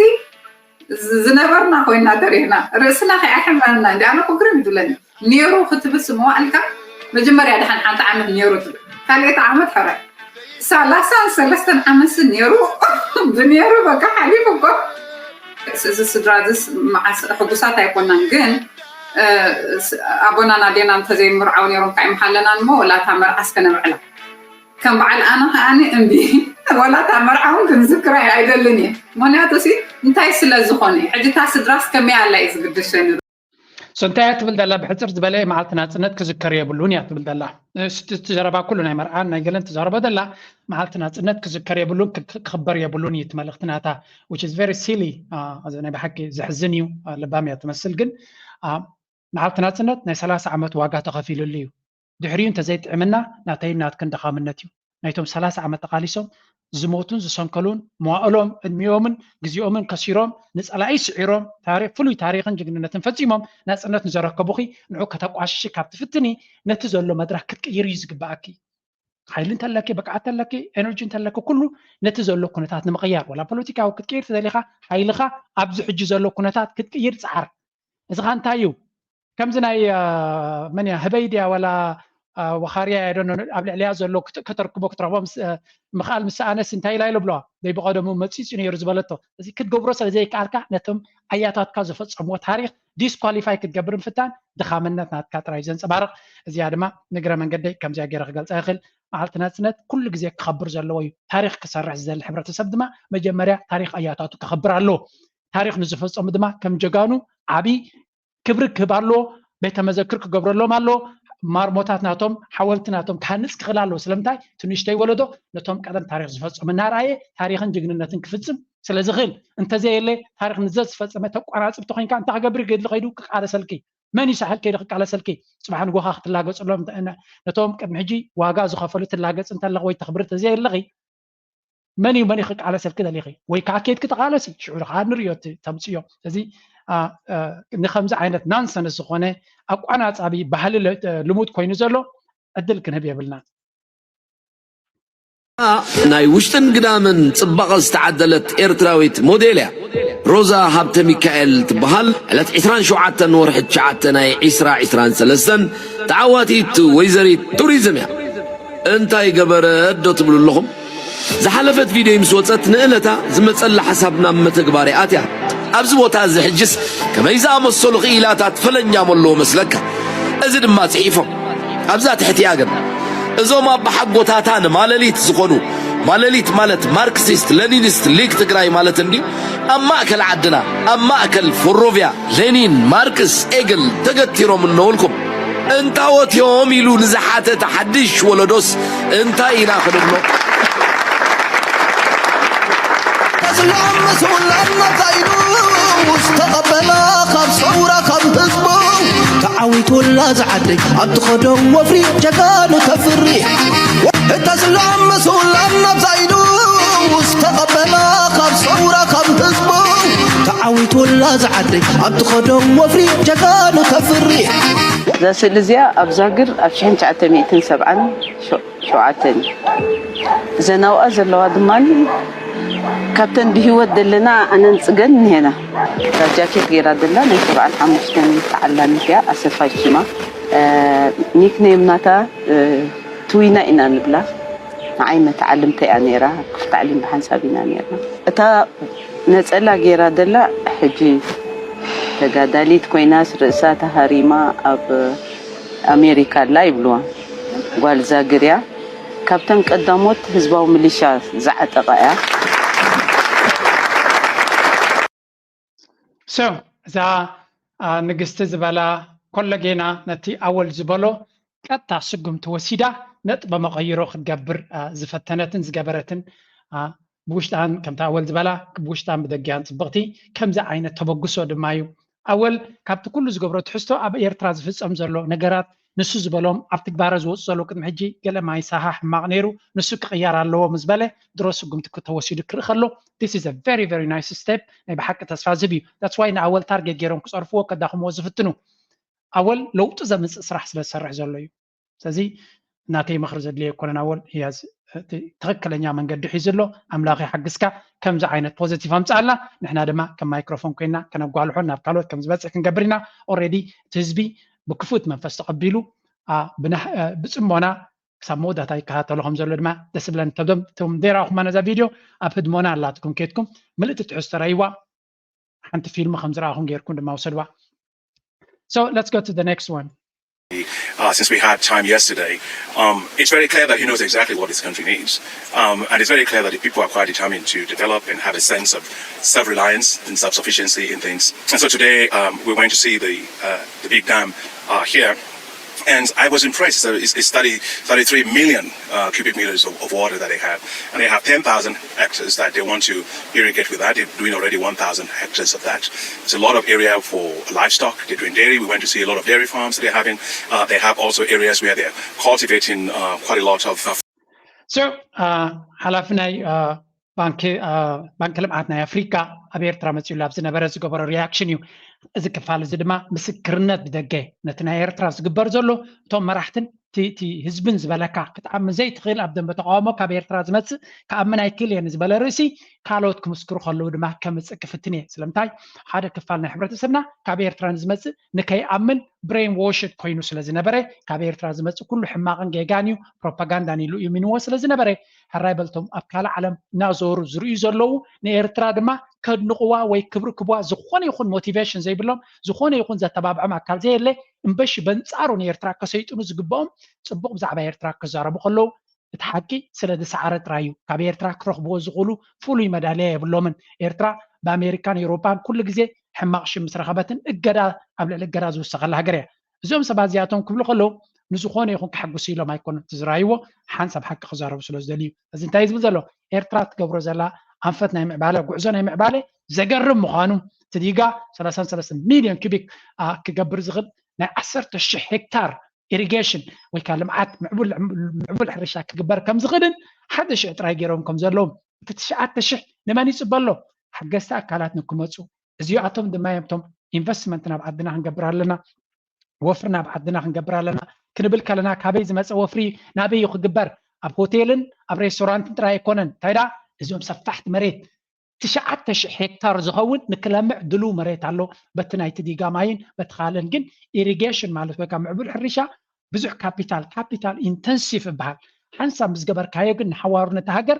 ዝነበርና ኮይና ተሪእና ርእስና ከይኣሕመና እንዲ ኣነ እኮ ግርም ይብለኒ ነይሩ ክትብል ስምዋዕልካ መጀመርያ ድሓን ሓንቲ ዓመት ነይሩ ትብል ካልኤቲ ዓመት ሕራይ ሰላሳን ሰለስተን ዓመት ነይሩ ብነይሩ በቃ ሓሊፉ እኮ እዚ ስድራ ዝስ መዓስ ሕጉሳት ኣይኮናን ግን ኣቦናን ኣዴና እንተዘይምርዓው ነይሮም ካይ ምሓለና እሞ ወላ እታ መርዓስ ከነብዕላ ከም በዓል ኣነ ከዓኒ እምቢ ወላ እታ መርዓ እውን ክንዝክራ ኣይደልን እየ ምክንያቱ ሲ እንታይ ስለ ዝኾነ ሕጂ እታ ስድራስ ከመይ ኣላ እዩ ዝግድሰኒ እንታይ ትብል ዘላ ብሕፅር ዝበለ መዓልቲ ናፅነት ክዝከር የብሉን እያ ትብል ዘላ እቲ ዘረባ ኩሉ ናይ መርዓን ናይ ገለን ትዛረቦ ዘላ መዓልቲ ናፅነት ክዝከር የብሉን ክኽበር የብሉን እዩ እቲ መልእኽቲ ናታ which is very silly ናይ ብሓቂ ዘሕዝን እዩ ለባም እያ ትመስል ግን መዓልቲ ናፅነት ናይ ሰላሳ ዓመት ዋጋ ተኸፊልሉ እዩ ድሕሪኡ እንተዘይጥዕምና ናተይን ናትክን ድኻምነት እዩ ናይቶም ሰላሳ ዓመት ተቓሊሶም ዝሞቱን ዝሰንከሉን መዋእሎም ዕድሚኦምን ግዜኦምን ከሲሮም ንፀላኢ ስዒሮም ታሪክ ፍሉይ ታሪክን ጅግንነትን ፈፂሞም ናፅነት ንዘረከቡኺ ንዑ ከተቋሽሺ ካብ ትፍትኒ ነቲ ዘሎ መድረክ ክትቅይር እዩ ዝግባኣኪ ሓይሊ እንተለኪ ብቅዓት እንተለኪ ኤነርጂ እንተለኪ ኩሉ ነቲ ዘሎ ኩነታት ንምቕያር ወላ ፖለቲካዊ ክትቅይር ተደሊኻ ሓይልኻ ኣብዚ ሕጂ ዘሎ ኩነታት ክትቅይር ፀዓር እዚ ኻ እንታይ እዩ ከምዚ ናይ መን እያ ህበይ ድያ ወላ ወኻርያ ያዶ ኣብ ልዕሊያ ዘሎ ከተርክቦ ክትረኽቦ ምኽኣል ምስ ኣነስ እንታይ ኢላ ኢሎ ብለዋ። ደይ ብቐደሙ መፂፂ ነይሩ ዝበለቶ። እዚ ክትገብሮ ስለ ዘይከኣልካ ነቶም ኣያታትካ ዝፈፀምዎ ታሪኽ ዲስኳሊፋይ ክትገብር ምፍታን ድኻምነት ናትካ ጥራይ ዘንፀባርቕ። እዚኣ ድማ ንግረ መንገደይ ከምዚኣ ገይረ ክገልፃ ይኽእል። መዓልቲ ናፅነት ኩሉ ግዜ ክኸብር ዘለዎ እዩ። ታሪኽ ክሰርሕ ዝደሊ ሕብረተሰብ ድማ መጀመርያ ታሪኽ ኣያታቱ ከኸብር ኣለዎ። ታሪኽ ንዝፈፀሙ ድማ ከም ጀጋኑ ዓብዪ ክብሪ ክህብ ኣለዎ። ቤተ መዘክር ክገብረሎም ኣለዎ። ማርሞታት ናቶም ሓወልቲ ናቶም ክሃንፅ ክኽእል ኣለዎ። ስለምንታይ እቲ ንእሽተይ ወለዶ ነቶም ቀደም ታሪኽ ዝፈፀሙ እናረኣየ ታሪኽን ጅግንነትን ክፍፅም ስለ ዝኽእል። እንተዘየለ ታሪኽ ንዘዝፈፀመ ተቋራፅብቲ ኮይንካ እንታይ ክገብር ገድሊ ከይዱ ክቃለሰልኪ መን እዩ ሳሕል ከይዱ ክቃለሰልኪ? ፅባሕ ንጎኻ ክትላገፅሎም ነቶም ቅድሚ ሕጂ ዋጋ ዝኸፈሉ ትላገፅ እንተለኽ ወይ ተኽብር ተዘየለኺ መን እዩ መን ክቃለሰልኪ ደሊኺ? ወይ ከዓ ኬድኪ ተቃለሲ ሽዑ ከዓ ንሪኦ ተምፅዮ። እዚ ንከምዚ ዓይነት ናንሰንስ ዝኾነ ኣቋናፃቢ ባህሊ ልሙድ ኮይኑ ዘሎ ዕድል ክንህብ የብልናን። ናይ ውሽጥን ግዳምን ፅባቐ ዝተዓደለት ኤርትራዊት ሞዴል እያ። ሮዛ ሃብተ ሚካኤል ትበሃል። ዕለት ዕስራን ሸውዓተን ወርሒ ትሽዓተ ናይ ዕስራ ዕስራን ሰለስተን ተዓዋቲት ወይዘሪት ቱሪዝም እያ። እንታይ ገበረት ዶ ትብሉ ኣለኹም? ዝሓለፈት ቪድዮ ምስ ወጸት ንእለታ ዝመጸላ ሓሳብ ናብ መተግባሪ ኣትያ። ኣብዚ ቦታ እዚ ሕጅስ ከመይ ዝኣመሰሉ ክኢላታት ፈለኛም ኣለዉ መስለካ? እዚ ድማ ጽሒፎም ኣብዛ ትሕቲኣ ግን እዞም ኣባሓጎታታ ንማለሊት ዝኾኑ ማለሊት ማለት ማርክሲስት ለኒኒስት ሊግ ትግራይ ማለት እንድዩ ኣብ ማእከል ዓድና ኣብ ማእከል ፎሮቪያ ሌኒን ማርክስ ኤግል ተገቲሮም እነውልኩም እንታወት እዮም ኢሉ ንዝሓተተ ሓድሽ ወለዶስ እንታይ ኢና ክንብሎ? ተስሎም መስውላን መጻኢሉ ዝተቐበላ ካብ ሰውራ ካብ ህዝቡ ተዓዊቱላ ዝዓደይ ኣብ ትኸዶ ወፍሪ ጀጋኑ ተፍሪ ተስሎም መስውላን መጻኢሉ ዝተቐበላ ካብ ሰውራ ካብ ህዝቡ ተዓዊቱላ ዝዓደይ ኣብ ትኸዶ ወፍሪ ጀጋኑ ተፍሪ እዛ ስእሊ እዚኣ ኣብ ዛግር ኣብ ሽሕን ትሽዓተ ሚእትን ሰብዓን ሸውዓተን እዩ። እዘን ኣብኣ ዘለዋ ድማ ካብተን ብሂወት ዘለና ኣነን ፅገን እኒሄና። እዛ ጃኬት ገይራ ዘላ ናይ ሰብዓን ሓሙሽተን ተዓላሚት እያ፣ ኣሰፋይ ሽማ። ኒክኔም ናታ ትዊና ኢና ንብላ። ንዓይ መተዓልምተይ እያ ነይራ፣ ክፍቲ ታዕሊም ብሓንሳብ ኢና ነይርና። እታ ነፀላ ገይራ ዘላ ሕጂ ተጋዳሊት ኮይናስ ርእሳ ተሃሪማ ኣብ ኣሜሪካ ኣላ ይብልዋ። ጓል ዛግር እያ። ካብተን ቀዳሞት ህዝባዊ ሚሊሻ ዝዓጠቓ እያ። So እዛ ንግስቲ ዝበላ ኮለጌና ነቲ ኣወል ዝበሎ ቀጥታ ስጉምቲ ወሲዳ ነጥበ መቐይሮ ክትገብር ዝፈተነትን ዝገበረትን ብውሽጣን ከምቲ ኣወል ዝበላ ብውሽጣን ብደጊኣን ፅብቕቲ ከምዚ ዓይነት ተበግሶ ድማ እዩ። ኣወል ካብቲ ኩሉ ዝገብሮ ትሕዝቶ ኣብ ኤርትራ ዝፍፀም ዘሎ ነገራት ንሱ ዝበሎም ኣብ ትግባረ ዝወፁ ዘሎ ቅድሚ ሕጂ ገለ ማይ ሳሃ ሕማቕ ነይሩ ንሱ ክቕየር ኣለዎ ምስ በለ ድሮ ስጉምቲ ክተወሲዱ ክርኢ ከሎ this is a very very nice step ናይ ብሓቂ ተስፋ ዝህብ እዩ። That's why ንኣወል ታርጌት ገይሮም ክፀርፍዎ ከዳኽምዎ ዝፍትኑ ኣወል ለውጢ ዘምፅእ ስራሕ ስለ ዝሰርሕ ዘሎ እዩ። ስለዚ እናተይ ምኽሪ ዘድልዮ ኣይኮነን ኣወል ያዝ ትኽክለኛ መንገዲ ሒዙ ኣሎ። ኣምላኽ ይሓግዝካ ከምዚ ዓይነት ፖዘቲቭ ኣምፅኣልና ንሕና ድማ ከም ማይክሮፎን ኮይና ከነጓልሖን ናብ ካልኦት ከም ዝበፅሕ ክንገብር ኢና። Already እቲ ህዝቢ ብክፉት መንፈስ ተቐቢሉ ብፅሞና ክሳብ መወዳእታ ይከታተሎ ከም ዘሎ ድማ ደስ ብለን ተብዞም እቶም ዘይረኣኹማ ነዛ ቪድዮ ኣብ ህድሞና ኣላትኩም ኬድኩም ምልእቲ ትሕዝቶ ረይዋ ሓንቲ ፊልም ከም ዝረኣኹም ጌርኩም ድማ ውሰድዋ። So let's go to the next one. Uh, since we had time yesterday, um, it's very clear that he knows exactly what this country needs. Um, and it's very clear that the people are quite determined to develop and have a sense of self-reliance and self-sufficiency in things. And so today, um, we went to see the, uh, the big dam uh, here. And I was impressed. So it's, it's thirty, thirty-three million uh, cubic meters of, of water that they have. And they have ten thousand hectares that they want to irrigate with that. They're doing already one thousand hectares of that. It's a lot of area for livestock. They're doing dairy. We went to see a lot of dairy farms that they're having. Uh, they have also areas where they're cultivating uh, quite a lot of. Uh, so, uh, ሓላፊ ናይ ባንኪ ልምዓት ናይ ኣፍሪካ ኣብ ኤርትራ መፂኡሉ ኣብ ዝነበረ ዝገበሮ ሪያክሽን እዩ። እዚ ክፋል እዚ ድማ ምስክርነት ብደገ ነቲ ናይ ኤርትራ ዝግበር ዘሎ እቶም መራሕትን እቲ ህዝብን ዝበለካ ክትኣምን ዘይትኽእል ኣብ ደንበ ተቃውሞ ካብ ኤርትራ ዝመፅእ ክኣምን ኣይክእል እየ ንዝበለ ርእሲ ካልኦት ክምስክሩ ከለዉ ድማ ከምፅእ ክፍትን እየ። ስለምንታይ ሓደ ክፋል ናይ ሕብረተሰብና ካብ ኤርትራ ንዝመፅእ ንከይኣምን ብሬን ዎሽድ ኮይኑ ስለ ዝነበረ፣ ካብ ኤርትራ ዝመፅእ ኩሉ ሕማቕን ጌጋን እዩ፣ ፕሮፓጋንዳን ኢሉ እዩ ሚንዎ ስለ ዝነበረ፣ ሕራይ በልቶም ኣብ ካልእ ዓለም እናዞሩ ዝርእዩ ዘለዉ፣ ንኤርትራ ድማ ከድንቕዋ ወይ ክብሪ ክብዋ ዝኾነ ይኹን ሞቲቬሽን ዘይብሎም፣ ዝኾነ ይኹን ዘተባብዖም ኣካል ዘየለ፣ እምበሺ በንጻሩ ንኤርትራ ከሰይጥኑ ዝግብኦም፣ ጽቡቕ ብዛዕባ ኤርትራ ክዛረቡ ከለዉ፣ እቲ ሓቂ ስለ ዝሰዓረ ጥራይ እዩ። ካብ ኤርትራ ክረኽብዎ ዝኽእሉ ፍሉይ መዳልያ የብሎምን። ኤርትራ ብኣሜሪካን ኤውሮፓን ኩሉ ግዜ ሕማቕ ሽም ምስ ረኸበትን እገዳ ኣብ ልዕሊ እገዳ ዝውሰኸላ ሃገር እያ። እዚኦም ሰባት እዚኣቶም ክብሉ ከለዉ ንዝኾነ ይኹን ከሐጉሱ ኢሎም ኣይኮኑን። እቲ ዝረኣይዎ ሓንሳብ ሓቂ ክዛረቡ ስለ ዝደልዩ። እዚ እንታይ እዩ ዝብል ዘሎ? ኤርትራ ትገብሮ ዘላ ኣንፈት ናይ ምዕባለ፣ ጉዕዞ ናይ ምዕባለ ዘገርም ምዃኑ፣ እቲ ዲጋ ሰላሳ ሰለስተ ሚልዮን ኪቢክ ክገብር ዝኽእል ናይ ዓሰርተ ሽሕ ሄክታር ኢሪጌሽን ወይ ከዓ ልምዓት ምዕቡል ሕርሻ ክግበር ከም ዝኽእልን ሓደ ሽሕ ጥራይ ገይሮም ከም ዘለዎም እቲ ትሽዓተ ሽሕ ንመን ይፅበ ኣሎ? ሓገዝቲ ኣካላት ንክመፁ እዚኣቶም ድማ እዮም እቶም ኢንቨስትመንት ናብ ዓድና ክንገብር ኣለና፣ ወፍሪ ናብ ዓድና ክንገብር ኣለና ክንብል ከለና ካበይ ዝመፀ ወፍሪ ናበይ እዩ ክግበር? ኣብ ሆቴልን ኣብ ሬስቶራንትን ጥራይ ኣይኮነን። እንታይ ደኣ እዚኦም ሰፋሕቲ መሬት ትሽዓተ ሽሕ ሄክታር ዝኸውን ንክለምዕ ድልው መሬት ኣሎ። በቲ ናይቲ ዲጋ ማይን በቲ ካልእን ግን ኢሪጌሽን ማለት ወይ ከዓ ምዕቡል ሕርሻ ብዙሕ ካፒታል፣ ካፒታል ኢንተንሲቭ ይበሃል። ሓንሳብ ምስ ገበርካዮ ግን ንሓዋሩ ነቲ ሃገር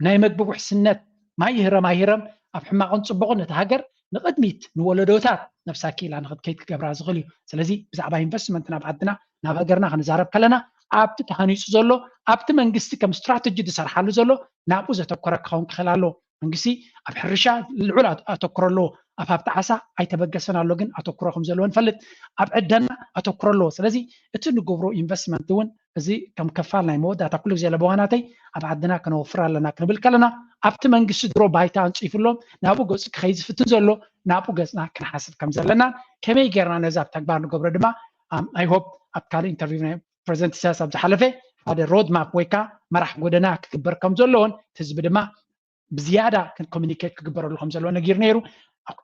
ናይ መግቢ ውሕስነት ማይ ይህረም ኣይህረም ኣብ ሕማቕን ፅቡቕን ነቲ ሃገር ንቕድሚት ንወለዶታት ነብሳ ኪኢላ ንክትከይድ ክገብራ ዝኽእል እዩ። ስለዚ ብዛዕባ ኢንቨስትመንት ናብ ዓድና ናብ ሃገርና ክንዛረብ ከለና ኣብቲ ተሃኒፁ ዘሎ ኣብቲ መንግስቲ ከም ስትራተጂ ዝሰርሓሉ ዘሎ ናብኡ ዘተኮረ ክኸውን ክኽእል ኣለዎ። መንግስቲ ኣብ ሕርሻ ልዑል ኣተኩሮ ኣለዎ። ኣብ ሃብቲ ዓሳ ኣይተበገሰን ኣሎ፣ ግን ኣተኩሮ ከም ዘለዎ ንፈልጥ። ኣብ ዕደና ኣተኩሮ ኣለዎ። ስለዚ እቲ ንገብሮ ኢንቨስትመንት እውን እዚ ከም ክፋል ናይ መወዳእታ ኩሉ ግዜ ለበዋናተይ ኣብ ዓድና ከነወፍር ኣለና ክንብል ከለና ኣብቲ መንግስቲ ድሮ ባይታ ኣንፂፉሎም ናብኡ ገፁ ክኸይድ ዝፍትን ዘሎ ናብኡ ገፅና ክንሓስብ ከም ዘለና ከመይ ጌርና ነዚ ኣብ ተግባር ንገብሮ ድማ ኣይ ሆፕ ኣብ ካልእ ኢንተርቪው ናይ ፕሬዚደንት ኢሳያስ ኣብ ዝሓለፈ ሓደ ሮድ ማፕ ወይ ከዓ መራሕ ጎደና ክግበር ከም ዘለዎን እቲ ህዝቢ ድማ ብዝያዳ ኮሚኒኬት ክግበረሉ ከም ዘለዎ ነጊሩ ነይሩ።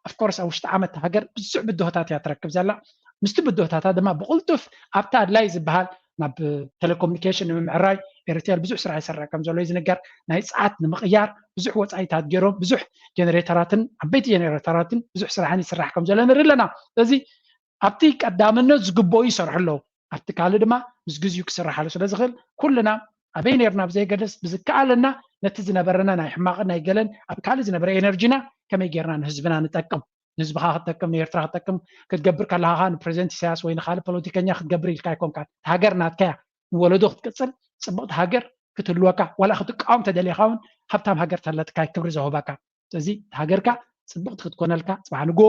ኦፍኮርስ ኣብ ውሽጢ ዓመት ሃገር ብዙሕ ብድሆታት እያ ትረክብ ዘላ። ምስቲ ብድሆታታ ድማ ብቕልጡፍ ኣብታ ኣድላይ ዝበሃል ናብ ቴሌኮሙኒኬሽን ንምምዕራይ ኤርቴል ብዙሕ ስራሕ ይሰርሕ ከም ዘሎ እዩ ዝንገር። ናይ ፀዓት ንምቕያር ብዙሕ ወፃኢታት ገይሮም ብዙሕ ጀነሬተራትን ዓበይቲ ጀነሬተራትን ብዙሕ ስራሕን ይስራሕ ከም ዘሎ ንርኢ ኣለና። ስለዚ ኣብቲ ቀዳምነት ዝግበኡ ይሰርሑ ኣለዉ። ኣብቲ ካልእ ድማ ምስ ግዜኡ ክስርሓሉ ስለ ዝኽእል ኩልና ኣበይ ነርና ብዘየገደስ ብዝከኣለና ነቲ ዝነበረና ናይ ሕማቕን ናይ ገለን ኣብ ካልእ ዝነበረ ኤነርጂና ከመይ ጌርና ንህዝብና ንጠቅም ንህዝብኻ ክትጠቅም ንኤርትራ ክትጠቅም ክትገብር ከለኻ ንፕሬዚደንት ኢሳያስ ወይ ንካልእ ፖለቲከኛ ክትገብር ኢልካ ኣይኮንካን። ሃገር ናትካ እያ። ንወለዶ ክትቅፅል ፅብቕቲ ሃገር ክትህልወካ ዋላ ክትቃወም ተደሊኻ እውን ሃብታም ሃገር ተለትካ ክብሪ ዘውህበካ ስለዚ ሃገርካ ፅብቕቲ ክትኮነልካ ፅባሕ ንጎ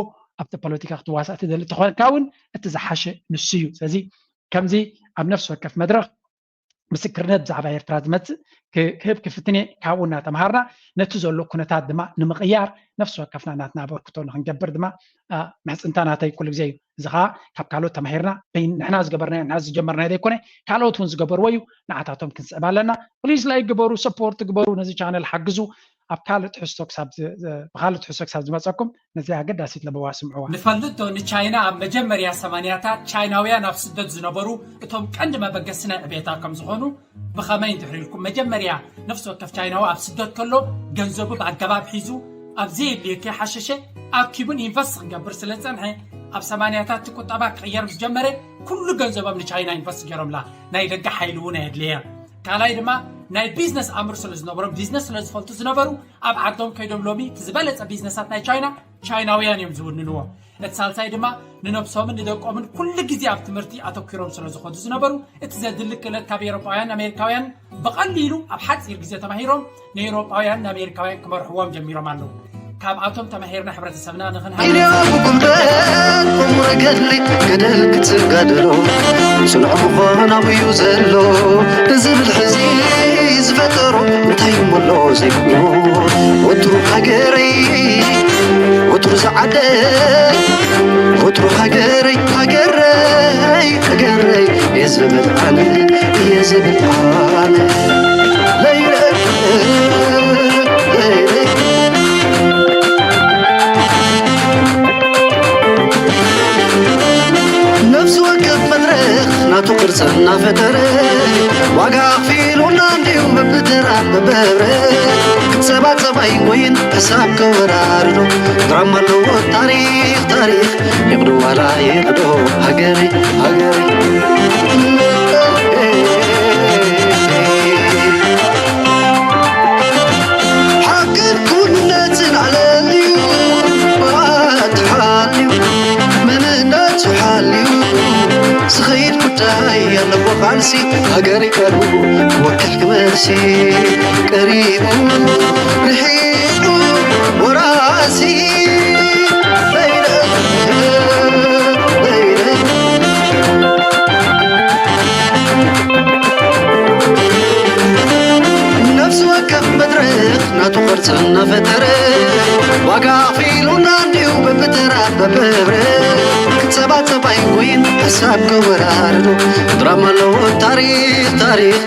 ኣብቲ ፖለቲካ ክትዋሳእ ትደሊ ተኾንካ እውን እቲ ዝሓሸ ንሱ እዩ። ስለዚ ከምዚ ኣብ ነፍሲ ወከፍ መድረኽ ምስክርነት ብዛዕባ ኤርትራ ዝመፅእ ክህብ ክፍትን እየ። ካብኡ እናተምሃርና ነቲ ዘሎ ኩነታት ድማ ንምቕያር ነፍሲ ወከፍና ናትና ኣበርክቶ ንክንገብር ድማ ምሕፅንታ ናተይ ኩሉ ግዜ እዩ። እዚ ከዓ ካብ ካልኦት ተማሂርና ንሕና ዝገበርናዮ ንሕና ዝጀመርናዮ ዘይኮነ ካልኦት እውን ዝገበርዎ እዩ። ንዓታቶም ክንስዕብ ኣለና። ፕሊዝ ላይክ ግበሩ፣ ሰፖርት ግበሩ፣ ነዚ ቻነል ሓግዙ። ኣብ ካልእ ትሕዝቶ ክሳብ ብካልእ ትሕዝቶ ክሳብ ዝመፀኩም ነዚ ኣገዳሲት ለበዋ ስምዕዋ። ንፈልጥ ዶ ንቻይና ኣብ መጀመርያ ሰማንያታት ቻይናውያን ኣብ ስደት ዝነበሩ እቶም ቀንዲ መበገሲ ናይ ዕቤታ ከም ዝኾኑ ብኸመይ እንድሕር ኢልኩም መጀመርያ ነፍሲ ወከፍ ቻይናዊ ኣብ ስደት ከሎ ገንዘቡ ብኣገባብ ሒዙ ኣብ ዘየድልዮ ከይሓሸሸ ኣኪቡን ኢንቨስት ክገብር ስለ ዝፀንሐ ኣብ ሰማንያታት እቲ ቁጠባ ክቕየር ምስ ጀመረ ኩሉ ገንዘቦም ንቻይና ኢንቨስት ገይሮምላ ናይ ደገ ሓይሊ እውን ኣየድለየ ካልኣይ ድማ ናይ ቢዝነስ ኣምር ስለ ዝነበሮም ቢዝነስ ስለ ዝፈልጡ ዝነበሩ ኣብ ዓዶም ከይዶም ሎሚ እቲ ዝበለፀ ቢዝነሳት ናይ ቻይና ቻይናውያን እዮም ዝውንንዎ እቲ ሳልሳይ ድማ ንነብሶምን ንደቆምን ኩሉ ግዜ ኣብ ትምህርቲ ኣተኪሮም ስለ ዝኾዱ ዝነበሩ እቲ ዘድሊ ክእለት ካብ ኤሮጳውያን ኣሜሪካውያን ብቐሊሉ ኣብ ሓፂር ግዜ ተማሂሮም ንኤውሮጳውያን ንኣሜሪካውያን ክመርሕዎም ጀሚሮም ኣለዉ። ካብኣቶም ተማሂርና ሕብረተሰብና ንኽንሃ ኢልዮ ብጉልበት እሙረ ገድሊ ገደል ክትጋደሎ ጽኑዕ ምዃን ኣብኡ እዩ ዘሎ እዚ ብልሒ እዚ ዝፈጠሮ እንታይ እሞ ኣሎ ዘይብሎ ወትሩ ሃገረይ ወትሩ ዝዓደይ ወትሩ ሃገረይ ሃገረይ ሃገረይ እየ ዝብል ኣነ እየ ዝብል ኣነ ነፍሲ ወከፍ መድረኽ ናቱ ቅርፂ እናፈጠረ ዋጋ ኣኽፊሉና እንድዩ በብተራ በብህብረት። ክጸባጸብ ኣይንጎይን ሕሳብ ከወራርዶ። ድራማ ኣለዎ ታሪኽ ታሪኽ ይቕዶ ዋላ ይቕዶ። ሃገረይ ሃገረይ ሓቅን ኩነትን ኣለልዩ። ተሓልዩ መንነቱ ሓልዩ ዝኸይድ ጉዳይ ኣለዎ ቃልሲ። ሃገር ይቀርቡ ክወክል ክመሲ ቀሪቡ ርሒቑ ወራሲ በይነ በይነ ነፍሲ ወከፍ መድረኽ ናቱ ቅርጺ እናፈጠረ ዋጋ ኣኽፊሉና እንድዩ በብተራ በብህብረት። ክጸባጸብ ኣይንጎይን ሕሳብ ከወራርዶ። ድራማ ኣለዎ ታሪኽ ታሪኽ